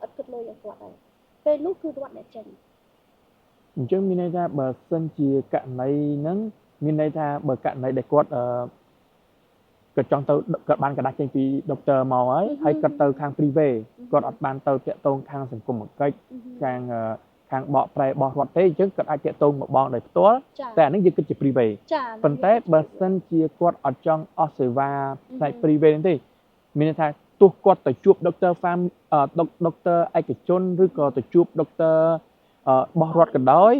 ឥតគិតលុយឲ្យគាត់ដែរពេលនោះគឺរដ្ឋអ្នកចេញ។ អញ្ចឹងមានន័យថាបើសិនជាករណីហ្នឹងមានន័យថាបើករណីដែលគាត់អឺគាត់ចង់ទៅគាត់បានក្រដាសចេញពីដុកទ័រមកហើយហើយគាត់ទៅខាង privé គាត់អត់បានទៅតាក់ទងខាងសង្គមកិច្ចខាងបកប្រែរបស់រដ្ឋទេអញ្ចឹងគាត់អាចតាក់ទងមកបងដោយផ្ទាល់តែអានេះយើងគិតជា privé ប៉ុន្តែបើសិនជាគាត់អត់ចង់អស់សេវាផ្នែក privé នេះទេមានន័យថាទោះគាត់ទៅជួបដុកទ័រ farm ដុកទ័រឯកជនឬក៏ទៅជួបដុកទ័ររបស់រដ្ឋក៏ដោយ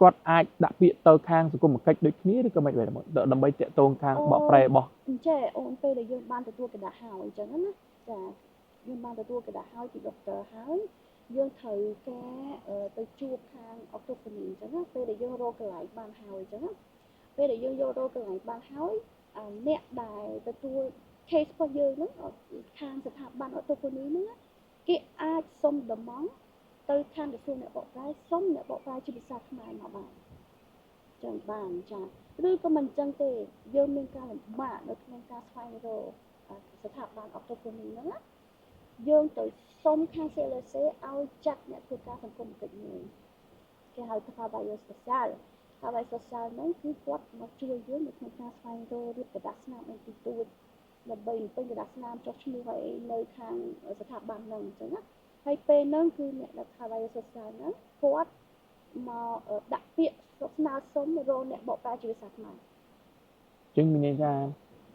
គាត់អាចដាក់ពាក្យទៅខាងសង្គមកិច្ចដូចគ្នាឬក៏មិនដើម្បីតាក់ទងខាងបកប្រែរបស់ អញ្ចេះអូនពេលដែលយើងបានទទួលក្រដាសហើយអញ្ចឹងណាចាយើងបានទទួលក្រដាសហើយពីដុកទ័រហើយយើងត្រូវការទៅជួបខាង orthophonie អញ្ចឹងណាពេលដែលយើងរកកន្លែងបានហើយអញ្ចឹងណាពេលដែលយើងយករកកន្លែងបានហើយអ្នកដែលទទួល case របស់យើងហ្នឹងខាងស្ថាប័ន orthophonie ហ្នឹងគេអាចសុំdemande ទៅខាងក្រសួងអ្នកបកប្រែសុំអ្នកបកប្រែជាភាសាខ្មែរមកបានចឹងបានចាឬក៏មិនចឹងទេយើងមានការលំបាកនៅក្នុងការស្វែងរកស្ថាប័ន orthophonie ហ្នឹងណាយើងទៅសុំខាង CLSC ឲ្យចាត់អ្នកធ្វើការសង្គមកិច្ចមួយគេហៅ travailleur social travailleur social ហ្នឹងគឺគាត់មកជួយយើងនៅក្នុងការស្វែងរករៀបក្រដាសស្នាមអីតិចតួចដើម្បីបំពេញក្រដាសស្នាមចុះឈ្មោះឲ្យនៅខាងស្ថាប័នហ្នឹងអញ្ចឹងណាហើយពេលហ្នឹងគឺអ្នកដែល travailleur social ហ្នឹងគាត់មកដាក់ពាក្យស្នើសុំរកអ្នកបកប្រែជាភាសាខ្មែរ ចឹងមានន័យថា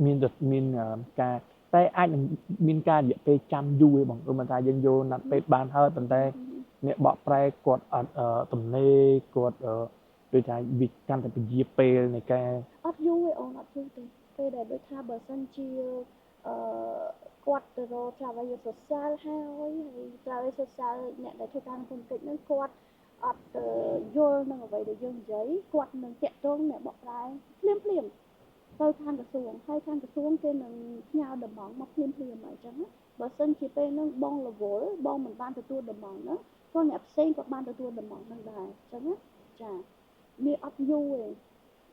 មានមានការតែអាចនឹងមានការរយៈពេលចាំយូរឯងបងឧបមាថាយើងយកណាត់ពេទ្យបានហើយប៉ុន្តែអ្នកបកប្រែគាត់អត់ទំនេរគាត់ដូចថាវាកាន់តែពជាពេលនៃការ អត់យូរទេអូនអត់យូរទេពេលដែលដូចថាបើសិនជាអឺគាត់ទៅរក travailleur social ហើយហើយ travailleur social អ្នកដែលធ្វើការក្នុងកិច្ចហ្នឹងគាត់អត់យល់នឹងអ្វីដែលយើងនិយាយគាត់នឹងតាក់ទងអ្នកបកប្រែភ្លាមភ្លាមទៅខាងក្រសួងហើយខាងក្រសួងគេនឹងផ្ញើdemande មកភ្លាមភ្លាមអញ្ចឹងណាបើសិនជាពេលហ្នឹងបងរវល់បងមិនបានទទួល demande ហ្នឹងក៏អ្នកផ្សេងក៏បានទទួល demande ហ្នឹងដែរអញ្ចឹងណាចាវាអត់យូរទេ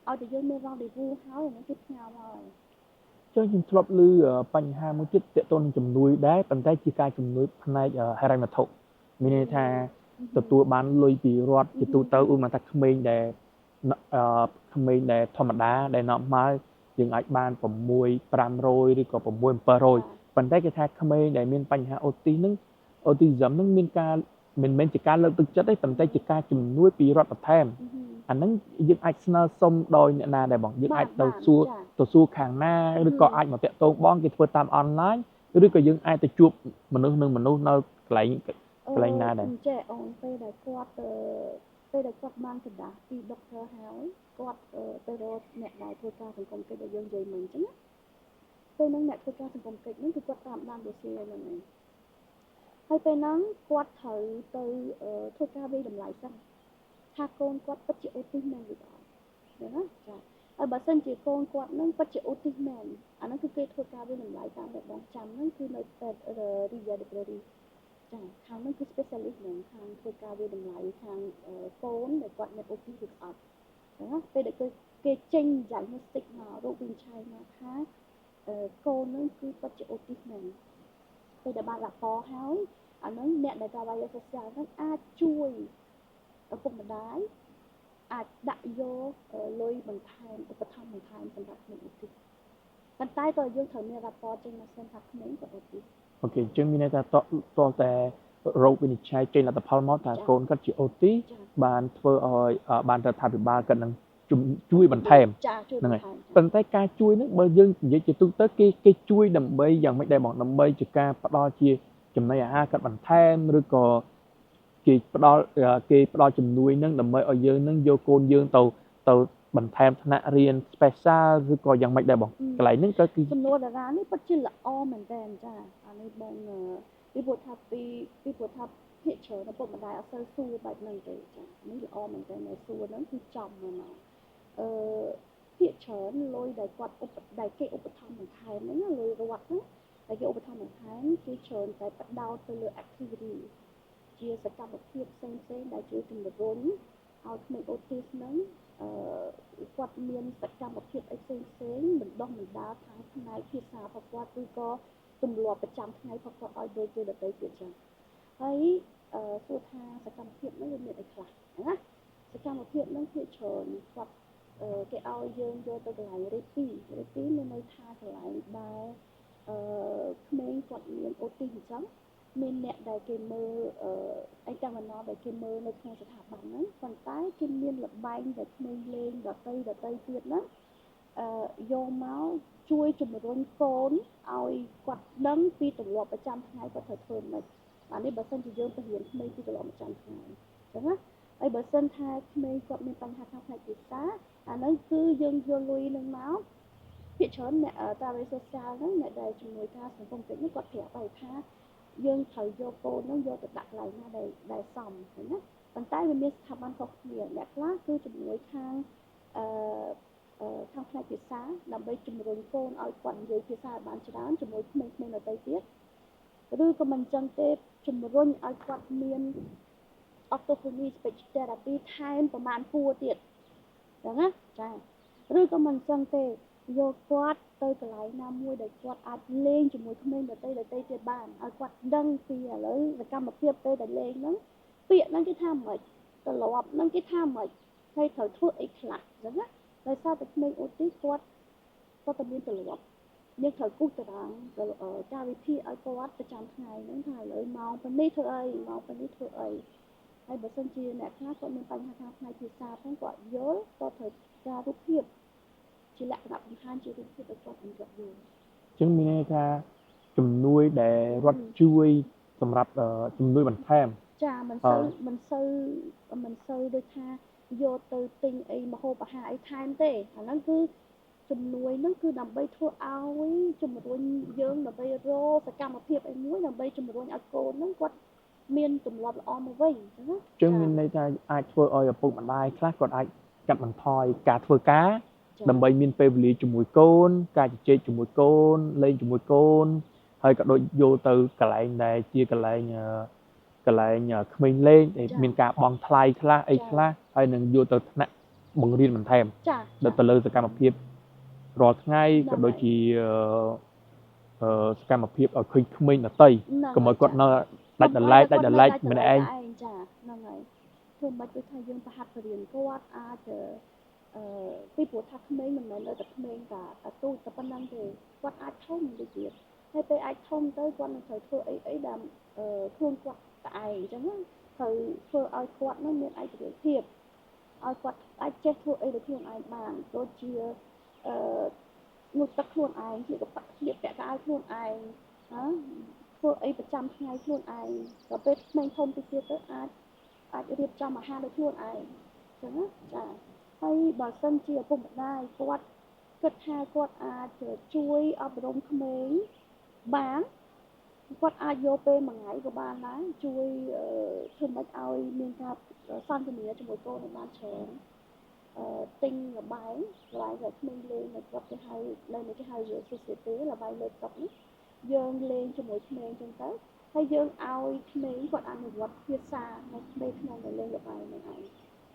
ឲ្យតែយើងមាន rendezvous ហើយអាហ្នឹងគេផ្ញើមកហើយ ចឹងខ្ញុំធ្លាប់ឮបញ្ហាមួយទៀតទាក់ទងនឹងជំនួយដែរប៉ុន្តែជាការជំនួយផ្នែកហិរញ្ញវត្ថុមានន័យថាទទួលបានលុយពីរដ្ឋជាទូទៅឧបមាថាក្មេងដែលក្មេងដែលធម្មតាដែល normal យើងអាចបាន6 500ឬក៏6 700ប៉ុន្តែគេថាក្មេងដែលមានបញ្ហាអូទីសហ្នឹង autism ហ្នឹងមានការមិនមែនជាការលើកទឹកចិត្តទេប៉ុន្តែជាការជំនួយពីរដ្ឋបន្ថែមអាហ្នឹងយើងអាចស្នើសុំដោយអ្នកណាដែរបងយើងអាចទៅសួរទៅសួរខាងណាឬក៏អាចមកតាក់ទងបងគេធ្វើតាមអនឡាញឬក៏យើងអាចទៅជួបមនុស្សនឹងមនុស្សនៅកន្លែងកន្លែងណាដែរ ចេះអូនពេលដែលគាត់ពេលដែលគាត់បានក្រដាសពីដុកទ័រហើយគាត់ទៅរកអ្នកដែលធ្វើការសង្គមកិច្ចដែលយើងនិយាយមិញអញ្ចឹងណាពេល ពេលហ្នឹងអ្នកធ្វើការសង្គមកិច្ចហ្នឹងគឺគាត់តាមដាន dossier ហ្នឹងឯងហើយពេលហ្នឹងគាត់ត្រូវទៅធ្វើការវាយតម្លៃសិនថាកូនគាត់ពិតជាអូទីសមែនឬអត់ណាចាហើយបើសិនជាកូនគាត់នឹងពិតជាអូទីសមែនអាហ្នឹងគឺគេធ្វើការវាយតម្លៃតាមដែលបងចាំហ្នឹងគឺនៅពេទ្យ Rivière des Prairies ចាខាងហ្នឹងគឺ specialist ហ្នឹងខាងធ្វើការវាយតម្លៃខាងកូនដែលគាត់មានអូទីសឬអត់ចឹងណាពេលដែលគេចេញ diagnostic មករោគវិនិច្ឆ័យមកថាកូនហ្នឹងគឺពិតជាអូទីសមែនពេលដែលបាន rapport ហើយអាហ្នឹងអ្នកដែល travailleur social ហ្នឹងអាចជួយឪពុកម្ដាយអាចដាក់យកលុយបន្ថែមឧបត្ថម្ភបន្ថែមសម្រាប់ក្មេងអូទីសប៉ុន្តែក៏យើងត្រូវមាន rapport ចេញមកសិនថាក្មេងក៏អូទីស OK អញ្ចឹងមានន័យថាតតតែរោគវិនិច្ឆ័យចេញលទ្ធផលមកថាកូនគាត់ជាអូទីសបានធ្វើឲ្យបានរដ្ឋាភិបាលគាត់នឹងជួយបន្ថែមហ្នឹងហើយប៉ុន្តែការជួយហ្នឹងបើយើងនិយាយជាទូទៅគេជួយដើម្បីយ៉ាងម៉េចដែរបងដើម្បីជាការផ្ដល់ជាចំណីអាហារគាត់បន្ថែមឬក៏គេផ្ដល់ជំនួយហ្នឹងដើម្បីឲ្យយើងហ្នឹងយកកូនយើងទៅបន្ថែមថ្នាក់រៀន special ឬក៏យ៉ាងម៉េចដែរបងកន្លែងហ្នឹងក៏គឺសំណួរតារានេះពិតជាល្អមែនតើចាអានេះបងពីព្រោះថាពីព្រោះថាភាគច្រើនឪពុកម្ដាយអត់សូវសួរបែបហ្នឹងទេចានេះល្អមែនតើនៅសួរហ្នឹងគឺចំមកភាគច្រើនលុយដែលគាត់ដែលគេឧបត្ថម្ភបន្ថែមហ្នឹងលុយរដ្ឋហ្នឹងដែលគេឧបត្ថម្ភបន្ថែមគេច្រើនតែផ្ដោតទៅលើ activity ជាសកម្មភាពផ្សេងៗដែលជួយជំរុញឲ្យក្មេងអូទីសហ្នឹងគាត់មានសកម្មភាពអីផ្សេងផ្សេងបណ្ដុះបណ្ដាលខាងផ្នែកភាសារបស់គាត់ឬក៏ទម្លាប់ប្រចាំថ្ងៃរបស់គាត់ឲ្យដូចគេដទៃទៀតចឹងហើយសួរថាសកម្មភាពហ្នឹងវាមានអីខ្លះណាសកម្មភាពហ្នឹងភាគច្រើនគាត់គេឲ្យយើងយកទៅកន្លែង répit répit មានន័យថាកន្លែងដែលក្មេងគាត់មានអូទីសអញ្ចឹងមានអ្នកដែលគេមើលអីទាំងបណ្ណដែលគេមើលនៅក្នុងស្ថាប័នហ្នឹងប៉ុន្តែគេមានល្បែងដែលក្មេងលេងដតីទៀតហ្នឹងយកមកជួយជំរុញកូនឲ្យគាត់ដឹងពីទម្លាប់ប្រចាំថ្ងៃគាត់ត្រូវធ្វើម៉េចបាទនេះបើសិនជាយើងបង្រៀនក្មេងពីទម្លាប់ប្រចាំថ្ងៃអញ្ចឹងណាហើយបើសិនថាក្មេងគាត់មានបញ្ហាខាងផ្នែកភាសាអាហ្នឹងគឺយើងយកលុយនឹងមកភាគច្រើនអ្នក travailleur social ហ្នឹងអ្នកដែលជំនួយការសង្គមកិច្ចហ្នឹងគាត់ប្រាប់ហើយថាយើងត្រូវយកកូនហ្នឹងយកទៅដាក់កន្លែងណាដែលសមឃើញណាប៉ុន្តែវាមានស្ថាប័នខុសគ្នាអ្នកខ្លះគឺជំនួយខាងខាងផ្នែកភាសាដើម្បីជំរុញកូនឲ្យគាត់និយាយភាសាឲ្យបានច្រើនជាមួយក្មេងៗដទៃទៀតឬក៏មិនចឹងទេជំរុញឲ្យគាត់មាន orthophonie speech therapy ថែមប្រមាណពួរទៀតចឹងណាចាឬក៏មិនចឹងទេយកគាត់ទៅកន្លែងណាមួយដែលគាត់អាចលេងជាមួយក្មេងដទៃទៀតបានឲ្យគាត់ដឹងពីឥឡូវសកម្មភាពពេលដែលលេងហ្នឹងពាក្យហ្នឹងគេថាម៉េចទម្លាប់ហ្នឹងគេថាម៉េចហើយត្រូវធ្វើអីខ្លះចឹងណាដោយសារតែក្មេងអូទីសគាត់តែមានទម្លាប់យើងត្រូវគូសតារាងការវិភាគឲ្យគាត់ប្រចាំថ្ងៃហ្នឹងថាឥឡូវម៉ោងប៉ុណ្នេះធ្វើអីម៉ោងប៉ុណ្នេះធ្វើអីហើយបើសិនជាអ្នកខ្លះគាត់មានបញ្ហាខាងផ្នែកភាសាផងគាត់យល់គាត់ត្រូវការរូបភាពជាលក្ខណៈបង្ហាញជារូបភាពឲ្យគាត់អញ្ចឹងយល់អញ្ចឹងមានន័យថាជំនួយដែលរដ្ឋជួយសម្រាប់ជំនួយបន្ថែមចាមិនសូវដូចថាយកទៅទិញអីម្ហូបអាហារអីថែមទេអាហ្នឹងគឺជំនួយហ្នឹងគឺដើម្បីធ្វើឲ្យជំរុញយើងដើម្បីរកសកម្មភាពអីមួយដើម្បីជំរុញឲ្យកូនហ្នឹងគាត់មានទម្លាប់ល្អមកវិញអញ្ចឹងណាចឹងមានន័យថាអាចធ្វើឲ្យឪពុកម្ដាយខ្លះគាត់អាចកាត់បន្ថយការធ្វើការដើម្បីមានពេលវេលាជាមួយកូនការជជែកជាមួយកូនលេងជាមួយកូនហើយក៏ដូចយកទៅកន្លែងដែលជាកន្លែងក្មេងលេងដែលមានការបង់ថ្លៃខ្លះអីខ្លះហើយនឹងយកទៅថ្នាក់បង្រៀនបន្ថែមដល់ទៅលើសកម្មភាពរាល់ថ្ងៃក៏ដូចជាសកម្មភាពឲ្យឃើញក្មេងដទៃកុំឲ្យគាត់នៅដាច់ដឡែកម្នាក់ឯងចាហ្នឹងហើយធ្វើមិនដូចថាយើងប្រហាត់បរៀនគាត់អាចពីព្រោះថាក្មេងមិនមែននៅតែក្មេងតែទូចតែប៉ុណ្្នឹងទេគាត់អាចធំដូចទៀតហើយពេលអាចធំទៅគាត់នឹងត្រូវធ្វើអីដែលខ្លួនគាត់តែឯងអញ្ចឹងត្រូវធ្វើឲ្យគាត់នឹងមានឯករាជ្យភាពឲ្យគាត់អាចចេះធ្វើអីដោយខ្លួនឯងបានដូចជាងូតទឹកខ្លួនឯងស្លៀកពាក់កៅអៅខ្លួនឯងណាធ្វើអីប្រចាំថ្ងៃខ្លួនឯងដល់ពេលក្មេងធំទៅទៀតទៅអាចរៀបចំអាហារដោយខ្លួនឯងអញ្ចឹងណាចាហើយបើសិនជាឪពុកម្ដាយគាត់ គិតថាគាត់អាចជួយអប់រំក្មេងបានគាត់អាចយកពេលមួយថ្ងៃក៏បានដែរជួយធ្វើម៉េចឲ្យមានការសន្ទនាជាមួយកូនឲ្យបានច្រើនទិញល្បែងដែលក្មេងលេងនៅស្រុកគេហៅនៅនេះគេហៅ société ល្បែងលើតុនេះយើងលេងជាមួយក្មេងចឹងទៅហើយយើងឲ្យក្មេងគាត់អនុវត្តភាសានៅក្មេងក្នុងដែលលេងល្បែងហ្នឹងឯង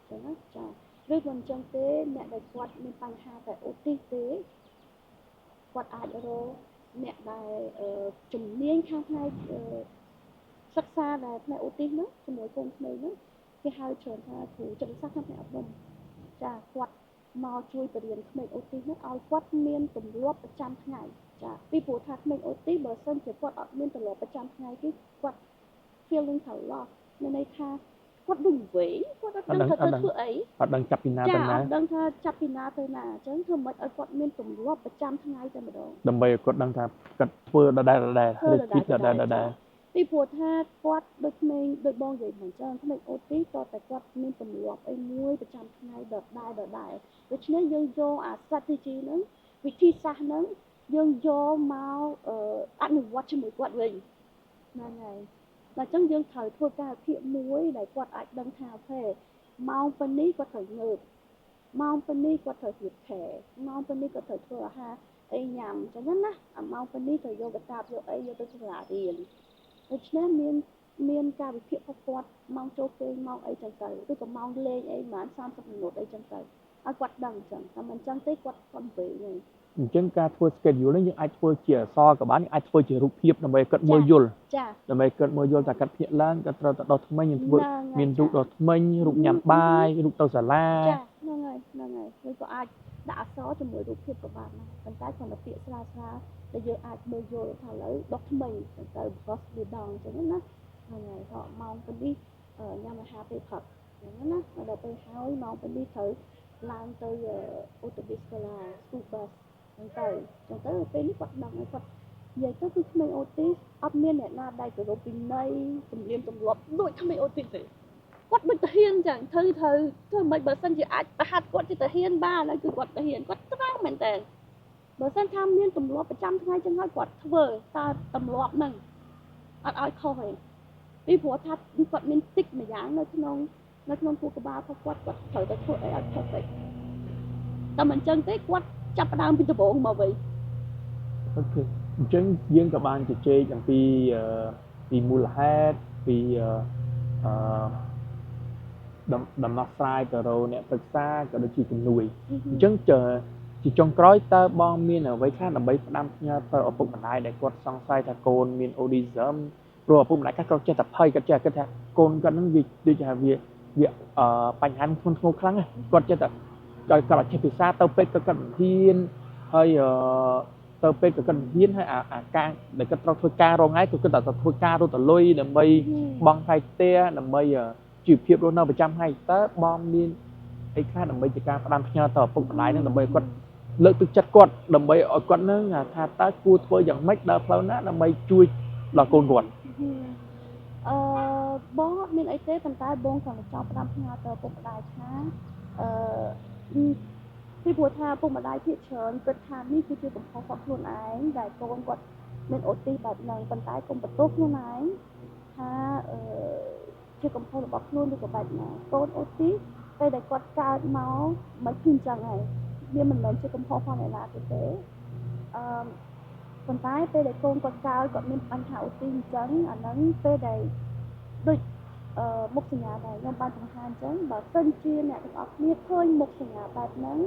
ចឹងណាចាឬក៏មិនចឹងទេអ្នកដែលគាត់មានបញ្ហាតែអូទីសទេគាត់អាចរកអ្នកដែលជំនាញខាងផ្នែកសិក្សាដែលផ្នែកអូទីសហ្នឹងជាមួយកូនក្មេងហ្នឹងគេហៅច្រើនថាគ្រូចិត្តសាស្ត្រខាងផ្នែកអប់រំចាគាត់មកជួយបរៀនក្មេងអូទីសហ្នឹងឲ្យគាត់មានទម្លាប់ប្រចាំថ្ងៃចាពីព្រោះថាក្មេងអូទីសបើសិនជាគាត់អត់មានទម្លាប់ប្រចាំថ្ងៃគឺគាត់ feeling ថា lost មានន័យថាគាត់ដូចវែងគាត់អត់ដឹងថាទៅធ្វើអីអត់ដឹងចាប់ពីណាទៅណាអត់ដឹងថាចាប់ពីណាទៅណាអញ្ចឹងធ្វើម៉េចឲ្យគាត់មានទម្លាប់ប្រចាំថ្ងៃតែម្ដងដើម្បីឲ្យគាត់ដឹងថាគាត់ធ្វើដដែលដដែលឬគិតដដែលដដែលពីព្រោះថាគាត់ដូចក្មេងដូចបងនិយាយមកអញ្ចឹងក្មេងអូទីសតតែគាត់មានទម្លាប់អីមួយប្រចាំថ្ងៃដដែលដដែលដូច្នេះយើងយកអា strategy ហ្នឹងវិធីសាស្ត្រហ្នឹងយើងយកមកអនុវត្តជាមួយគាត់វិញហ្នឹងហើយដល់អញ្ចឹងយើងត្រូវធ្វើការវិភាគមួយដែលគាត់អាចដឹងថាអូខេម៉ោងប៉ុណ្នេះគាត់ត្រូវងើបម៉ោងប៉ុណ្នេះគាត់ត្រូវរៀបខែម៉ោងប៉ុណ្នេះគាត់ត្រូវធ្វើអាហារអីញ៉ាំអញ្ចឹងណាអាម៉ោងប៉ុណ្នេះត្រូវយកកតាបយកអីយកទៅសាលារៀនដូច្នេះមានការវិភាគរបស់គាត់ម៉ោងចូលគេងម៉ោងអីចឹងទៅឬក៏ម៉ោងលេងអីប្រហែល30មិនិតអីចឹងទៅឲ្យគាត់ដឹងអញ្ចឹងតែមិនអញ្ចឹងទេគាត់វិញហើយអញ្ចឹងការធ្វើ schedule នេះយើងអាចធ្វើជាអក្សរក៏បានអាចធ្វើជារូបភាពដើម្បីគាត់មើលយល់ដើម្បីគាត់មើលយល់ថាគាត់ភ្ញាក់ឡើងគាត់ត្រូវទៅដុសធ្មេញយើងធ្វើមានរូបដុសធ្មេញរូបញ៉ាំបាយរូបទៅសាលាចាហ្នឹងហើយហ្នឹងហើយឬក៏អាចដាក់អក្សរជាមួយរូបភាពក៏បានដែរប៉ុន្តែគ្រាន់តែពាក្យស្រាលស្រាលដែលយើងអាចមើលយល់ថាឥឡូវដុសធ្មេញទៅ brush វាដងអញ្ចឹងណាហ្នឹងហើយក៏ម៉ោងប៉ុណ្នេះញ៉ាំអាហារពេលព្រឹកអញ្ចឹងណាដល់ពេលហើយម៉ោងប៉ុណ្នេះត្រូវឡើងទៅអូតូប៊ីសកាឡា school bus ហ្នឹងទៅពេលនេះគាត់ដឹងហើយគាត់និយាយទៅគឺក្មេងអូទីសអត់មានអ្នកណាដែលគោរពវិន័យទំនៀមទម្លាប់ដូចក្មេងអូទីសទេគាត់ដូចទាហានចឹងធ្វើមិនបើសិនជាអាចប្រហាត់គាត់ជាទាហានបានហើយគឺគាត់ទាហានគាត់ត្រង់មែនតើបើសិនថាមានទម្លាប់ប្រចាំថ្ងៃចឹងហើយគាត់ធ្វើតើទម្លាប់ហ្នឹងអត់ឲ្យខុសទេពីព្រោះថាគាត់មានតិចម្យ៉ាងនៅក្នុងខួរក្បាលរបស់គាត់គាត់ត្រូវតែធ្វើអីឲ្យ perfect តែមិនចឹងទេគាត់ចាប់ផ្ដើមពីដំបូងមកវិញអូខេអញ្ចឹងយើងក៏បានជជែកអំពីពីមូលហេតុពីដំណោះស្រាយទៅរកអ្នកប្រឹក្សាក៏ដូចជាជំនួយអញ្ចឹងជាចុងក្រោយតើបងមានអ្វីខ្លះដើម្បីផ្ដាំផ្ញើទៅឪពុកម្ដាយដែលគាត់សង្ស័យថាកូនមាន autism ព្រោះឪពុកម្ដាយខ្លះគាត់ចេះតែភ័យគាត់ចេះគិតថាកូនគាត់នឹងវាដូចថាវាបញ្ហាធ្ងន់ធ្ងរខ្លាំងគាត់ចេះតែគាត់អត់ចេះភាសាទៅពេទ្យគាត់មិនហ៊ានហើយទៅពេទ្យក៏គាត់មិនហ៊ានហើយអាការដែលគាត់ត្រូវធ្វើការរងថ្ងៃគឺគាត់តែធ្វើការរត់ទៅលុយដើម្បីបង់ថ្លៃផ្ទះដើម្បីជីវភាពរស់នៅប្រចាំថ្ងៃតើបងមានអីខ្លះដើម្បីជាការផ្ដាំផ្ញើទៅឪពុកម្ដាយនឹងដើម្បីគាត់លើកទឹកចិត្តគាត់ដើម្បីឲ្យគាត់នឹងថាតើគួរធ្វើយ៉ាងម៉េចដើរផ្លូវណាដើម្បីជួយដល់កូនគាត់បងអត់មានអីទេប៉ុន្តែបងគ្រាន់តែចង់ផ្ដាំផ្ញើទៅឪពុកម្ដាយថាពីព្រោះថាពុកម្ដាយភាគច្រើនគិតថានេះគឺជាកំហុសរបស់ខ្លួនឯងដែលកូនគាត់មានអូទីសបែបហ្នឹងប៉ុន្តែកុំបន្ទោសខ្លួនឯងថាជាកំហុសរបស់ខ្លួនឬក៏បែបណាកូនអូទីសពេលដែលគាត់កើតមកមិនគឺអញ្ចឹងហើយវាមិនមែនជាកំហុសរបស់អ្នកណាទេប៉ុន្តែពេលដែលកូនគាត់កើតគាត់មានបញ្ហាអូទីសអញ្ចឹងអាហ្នឹងពេលដែលដូចមុខសញ្ញាដែលខ្ញុំបានបង្ហាញអញ្ចឹងបើសិនជាអ្នកទាំងអស់គ្នាឃើញមុខសញ្ញាបែបហ្នឹង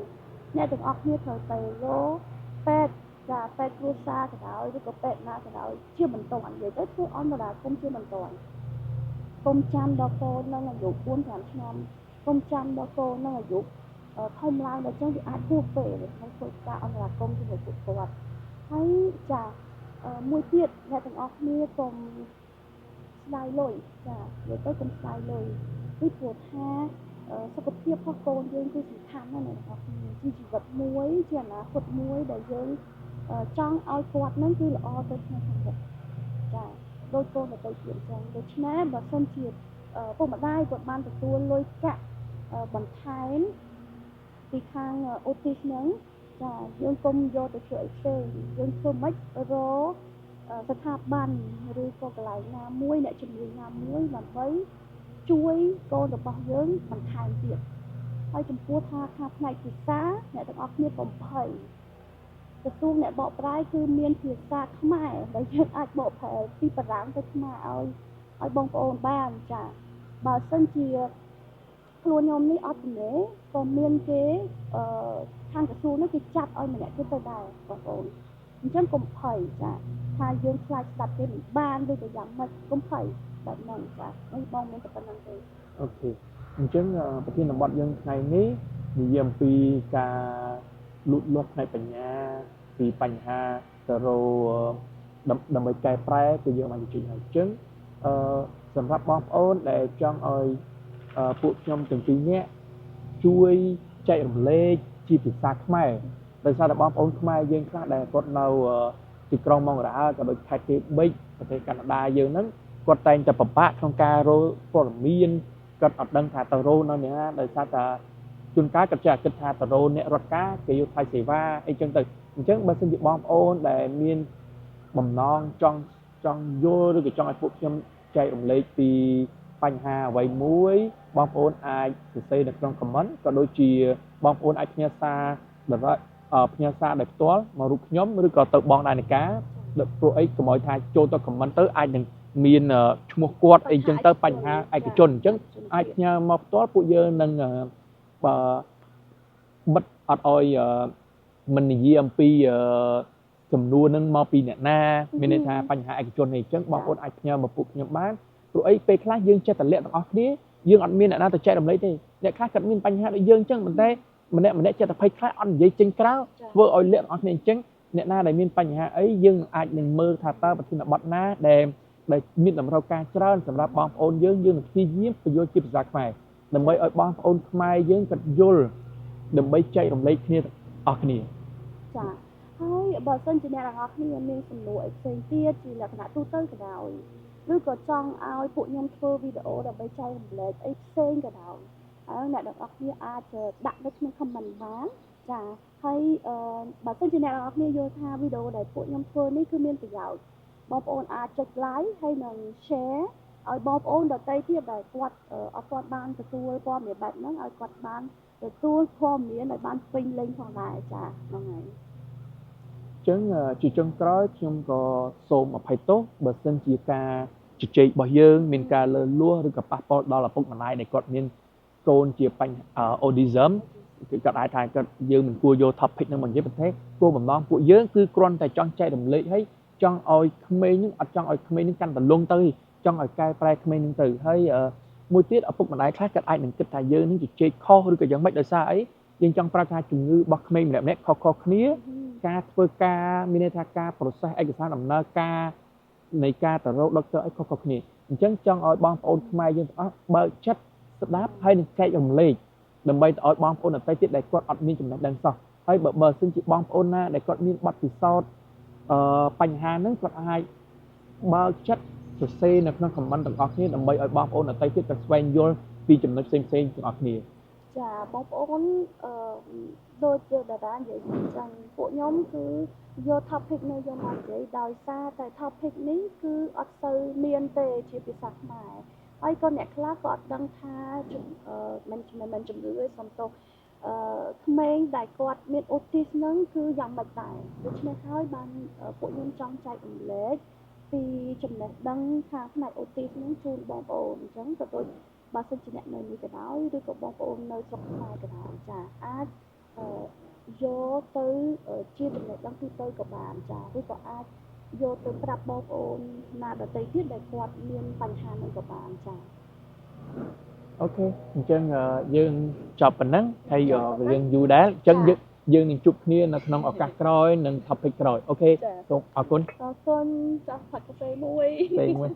អ្នកទាំងអស់គ្នាត្រូវទៅរកពេទ្យចាពេទ្យគ្រួសារក៏ដោយឬក៏ពេទ្យណាក៏ដោយជាបន្ទាន់និយាយទៅធ្វើអន្តរាគមន៍ជាបន្ទាន់កុំចាំដល់កូននឹងអាយុ4 5ឆ្នាំកុំចាំដល់កូននឹងអាយុធំឡើងដល់អញ្ចឹងវាអាចហួសពេលក្នុងធ្វើការអន្តរាគមន៍ជាមួយពួកគាត់ហើយចាមួយទៀតអ្នកទាំងអស់គ្នាកុំស្ដាយលុយចានិយាយទៅកុំស្ដាយលុយពីព្រោះថាសុខភាពរបស់កូនយើងគឺសំខាន់ណាស់អ្នកទាំងអស់គ្នាជាជីវិតមួយជាអនាគតមួយដែលយើងចង់ឲ្យគាត់នឹងគឺល្អទៅថ្ងៃខាងមុខចាដូចកូនដទៃទៀតអញ្ចឹងដូច្នេះបើសិនជាពុកម្ដាយគាត់បានទទួលលុយកាក់បន្ថែមពីខាងអូទីសហ្នឹង ចាយើងកុំយកទៅធ្វើអីផ្សេងយើងធ្វើម៉េចរកស្ថាប័នឬក៏កន្លែងណាមួយអ្នកជំនាញណាមួយដើម្បីជួយកូនរបស់យើងបន្ថែមទៀតហើយចំពោះថាខាងផ្នែកភាសាអ្នកទាំងអស់គ្នាកុំភ័យក្រសួងអ្នកបកប្រែគឺមានភាសាខ្មែរដែលយើងអាចបកប្រែពីបារាំងទៅខ្មែរឲ្យបងប្អូនបានចាបើសិនជាខ្លួនខ្ញុំនេះអត់ជំនាញក៏មានគេខាងក្រសួងនេះគេចាត់ឲ្យម្នាក់ទៀតទៅដែរបងប្អូនអញ្ចឹងកុំភ័យចាថាយើងខ្លាចស្ដាប់គេមិនបានឬក៏យ៉ាងម៉េចកុំភ័យបែបហ្នឹងចានេះបងមានតែប៉ុណ្្នឹងទេអូខេអញ្ចឹងប្រធានបទយើងថ្ងៃនេះនិយាយអំពីការលូតលាស់ផ្នែកបញ្ញាពីបញ្ហាទៅរដើម្បីកែប្រែគឺយើងបានជជែកហើយអញ្ចឹងសម្រាប់បងប្អូនដែលចង់ឲ្យពួកខ្ញុំទាំងពីរនាក់ជួយចែករំលែកជាភាសាខ្មែរដោយសារតែបងប្អូនខ្មែរយើងខ្លះដែលគាត់នៅទីក្រុងម៉ុងរ៉ាល់ក៏ដូចខេត្តកេបិចប្រទេសកាណាដាយើងហ្នឹងគាត់តែងតែពិបាកក្នុងការរកព័ត៌មានគាត់អត់ដឹងថាទៅរកនៅណាដោយសារតែជួនកាលគាត់ចេះគិតថាទៅរកអ្នករត់ការគេយកថ្លៃសេវាអីចឹងទៅអញ្ចឹងបើសិនជាបងប្អូនដែលមានបំណងចង់យល់ឬក៏ចង់ឲ្យពួកខ្ញុំចែករំលែកពីបញ្ហាអ្វីមួយបងប្អូនអាចសរសេរនៅក្នុង comment ក៏ដូចជាបងប្អូនអាចផ្ញើសារផ្ញើសារដោយផ្ទាល់មករូបខ្ញុំឬក៏ទៅបងដែនការព្រោះអីកុំឲ្យថាចូលទៅ comment ទៅអាចនឹងមានឈ្មោះគាត់អីចឹងទៅបញ្ហាឯកជនអញ្ចឹងអាចផ្ញើមកផ្ទាល់ពួកយើងនឹងបើបិទអត់ឲ្យមិននិយាយអំពីចំនួននឹងមកពីអ្នកណាមានន័យថាបញ្ហាឯកជននេះអញ្ចឹងបងប្អូនអាចផ្ញើមកពួកខ្ញុំបានព្រោះអីពេលខ្លះយើងចេះតែលាក់ទាំងអស់គ្នាយើងអត់មានអ្នកណាទៅចែករំលែកទេអ្នកខ្លះគាត់មានបញ្ហាដូចយើងអញ្ចឹងប៉ុន្តែម្នាក់ៗចេះតែភ័យខ្លាចអត់និយាយចេញក្រៅធ្វើឲ្យលាក់ទាំងអស់គ្នាអញ្ចឹងអ្នកណាដែលមានបញ្ហាអីយើងអាចនឹងមើលថាតើប្រធានបទណាដែលមានតម្រូវការច្រើនសម្រាប់បងប្អូនយើងយើងនឹងព្យាយាមពន្យល់ជាភាសាខ្មែរដើម្បីឲ្យបងប្អូនខ្មែរយើងគាត់យល់ដើម្បីចែករំលែកគ្នាអស់គ្នាចាហើយបើសិនជាអ្នកទាំងអស់គ្នាមានសំណួរអីផ្សេងទៀតជាលក្ខណៈទូទៅក៏ដោយឬក៏ចង់ឲ្យពួកខ្ញុំធ្វើវីដេអូដើម្បីចែករំលែកអីផ្សេងក៏ដោយហើយអ្នកទាំងអស់គ្នាអាចដាក់នៅក្នុង comment បានចាហើយបើសិនជាអ្នកទាំងអស់គ្នាយល់ថាវីដេអូដែលពួកខ្ញុំធ្វើនេះគឺមានប្រយោជន៍បងប្អូនអាចចុច like ហើយនិង share ឲ្យបងប្អូនដទៃទៀតដែលគាត់អត់ទាន់បានទទួលព័ត៌មានបែបហ្នឹងឲ្យគាត់បានទទួលព័ត៌មានឲ្យបានពេញលេញផងដែរចាហ្នឹងហើយចឹងជាចុងក្រោយខ្ញុំក៏សូមអភ័យទោសបើសិនជាការជជែករបស់យើងមានការលើសលួសឬក៏ប៉ះពាល់ដល់ឪពុកម្ដាយដែលគាត់មានកូនជាបញ្ហា autism គឺគាត់អាចថាគាត់យើងមិនគួរយក topic ហ្នឹងមកនិយាយប៉ុន្តែគោលបំណងពួកយើងគឺគ្រាន់តែចង់ចែករំលែកហើយចង់ឲ្យក្មេងហ្នឹងអត់ចង់ឲ្យក្មេងហ្នឹងកាន់តែលងទៅចង់ឲ្យកែប្រែក្មេងហ្នឹងទៅហើយមួយទៀតឪពុកម្ដាយខ្លះគាត់អាចនឹងគិតថាយើងនឹងជជែកខុសឬក៏យ៉ាងម៉េចដោយសារអីយើងចង់ប្រាប់ថាជំងឺរបស់ក្មេងម្នាក់ៗខុសៗគ្នាការធ្វើការមានន័យថាការ process ឯកសារដំណើរការនៃការទៅរកដុកទ័រអីខុសៗគ្នាអញ្ចឹងចង់ឲ្យបងប្អូនខ្មែរយើងទាំងអស់បើកចិត្តស្ដាប់ហើយនឹងចែករំលែកដើម្បីទៅឲ្យបងប្អូនដទៃទៀតដែលគាត់អត់មានចំណេះដឹងសោះហើយបើសិនជាបងប្អូនណាដែលគាត់មានបទពិសោធន៍បញ្ហាហ្នឹងគាត់អាចបើកចិត្តសរសេរនៅក្នុង comment ទាំងអស់គ្នាដើម្បីឲ្យបងប្អូនដទៃទៀតគាត់ស្វែងយល់ពីចំណុចផ្សេងៗទាំងអស់គ្នាចាបងប្អូនដូចជាតារានិយាយអញ្ចឹងពួកខ្ញុំគឺយក topic នេះយកមកនិយាយដោយសារតែ topic នេះគឺអត់សូវមានទេជាភាសាខ្មែរហើយក៏អ្នកខ្លះក៏អត់ដឹងថាមិនជំងឺទេសុំទោសក្មេងដែលគាត់មាន autism ហ្នឹងគឺយ៉ាងម៉េចដែរដូច្នេះហើយបានពួកខ្ញុំចង់ចែករំលែកពីចំណេះដឹងខាងផ្នែក autism ហ្នឹងជូនបងប្អូនអញ្ចឹងក៏ដូចបើសិនជាអ្នកនៅនេះក៏ដោយឬក៏បងប្អូននៅស្រុកខ្មែរក៏ដោយចាអាចយកទៅជាចំណេះដឹងទូទៅក៏បានចាឬក៏អាចយកទៅប្រាប់បងប្អូនណាដទៃទៀតដែលគាត់មានបញ្ហានឹងក៏បានចាអូខេអញ្ចឹងយើងចប់ប៉ុណ្ណឹងហើយរឿងយូរដែរអញ្ចឹងយើងនឹងជួបគ្នានៅក្នុងឱកាសក្រោយនិង topic ក្រោយអូខេសូមអរគុណអរគុណចាស់ផឹកកាហ្វេមួយពេលមួយ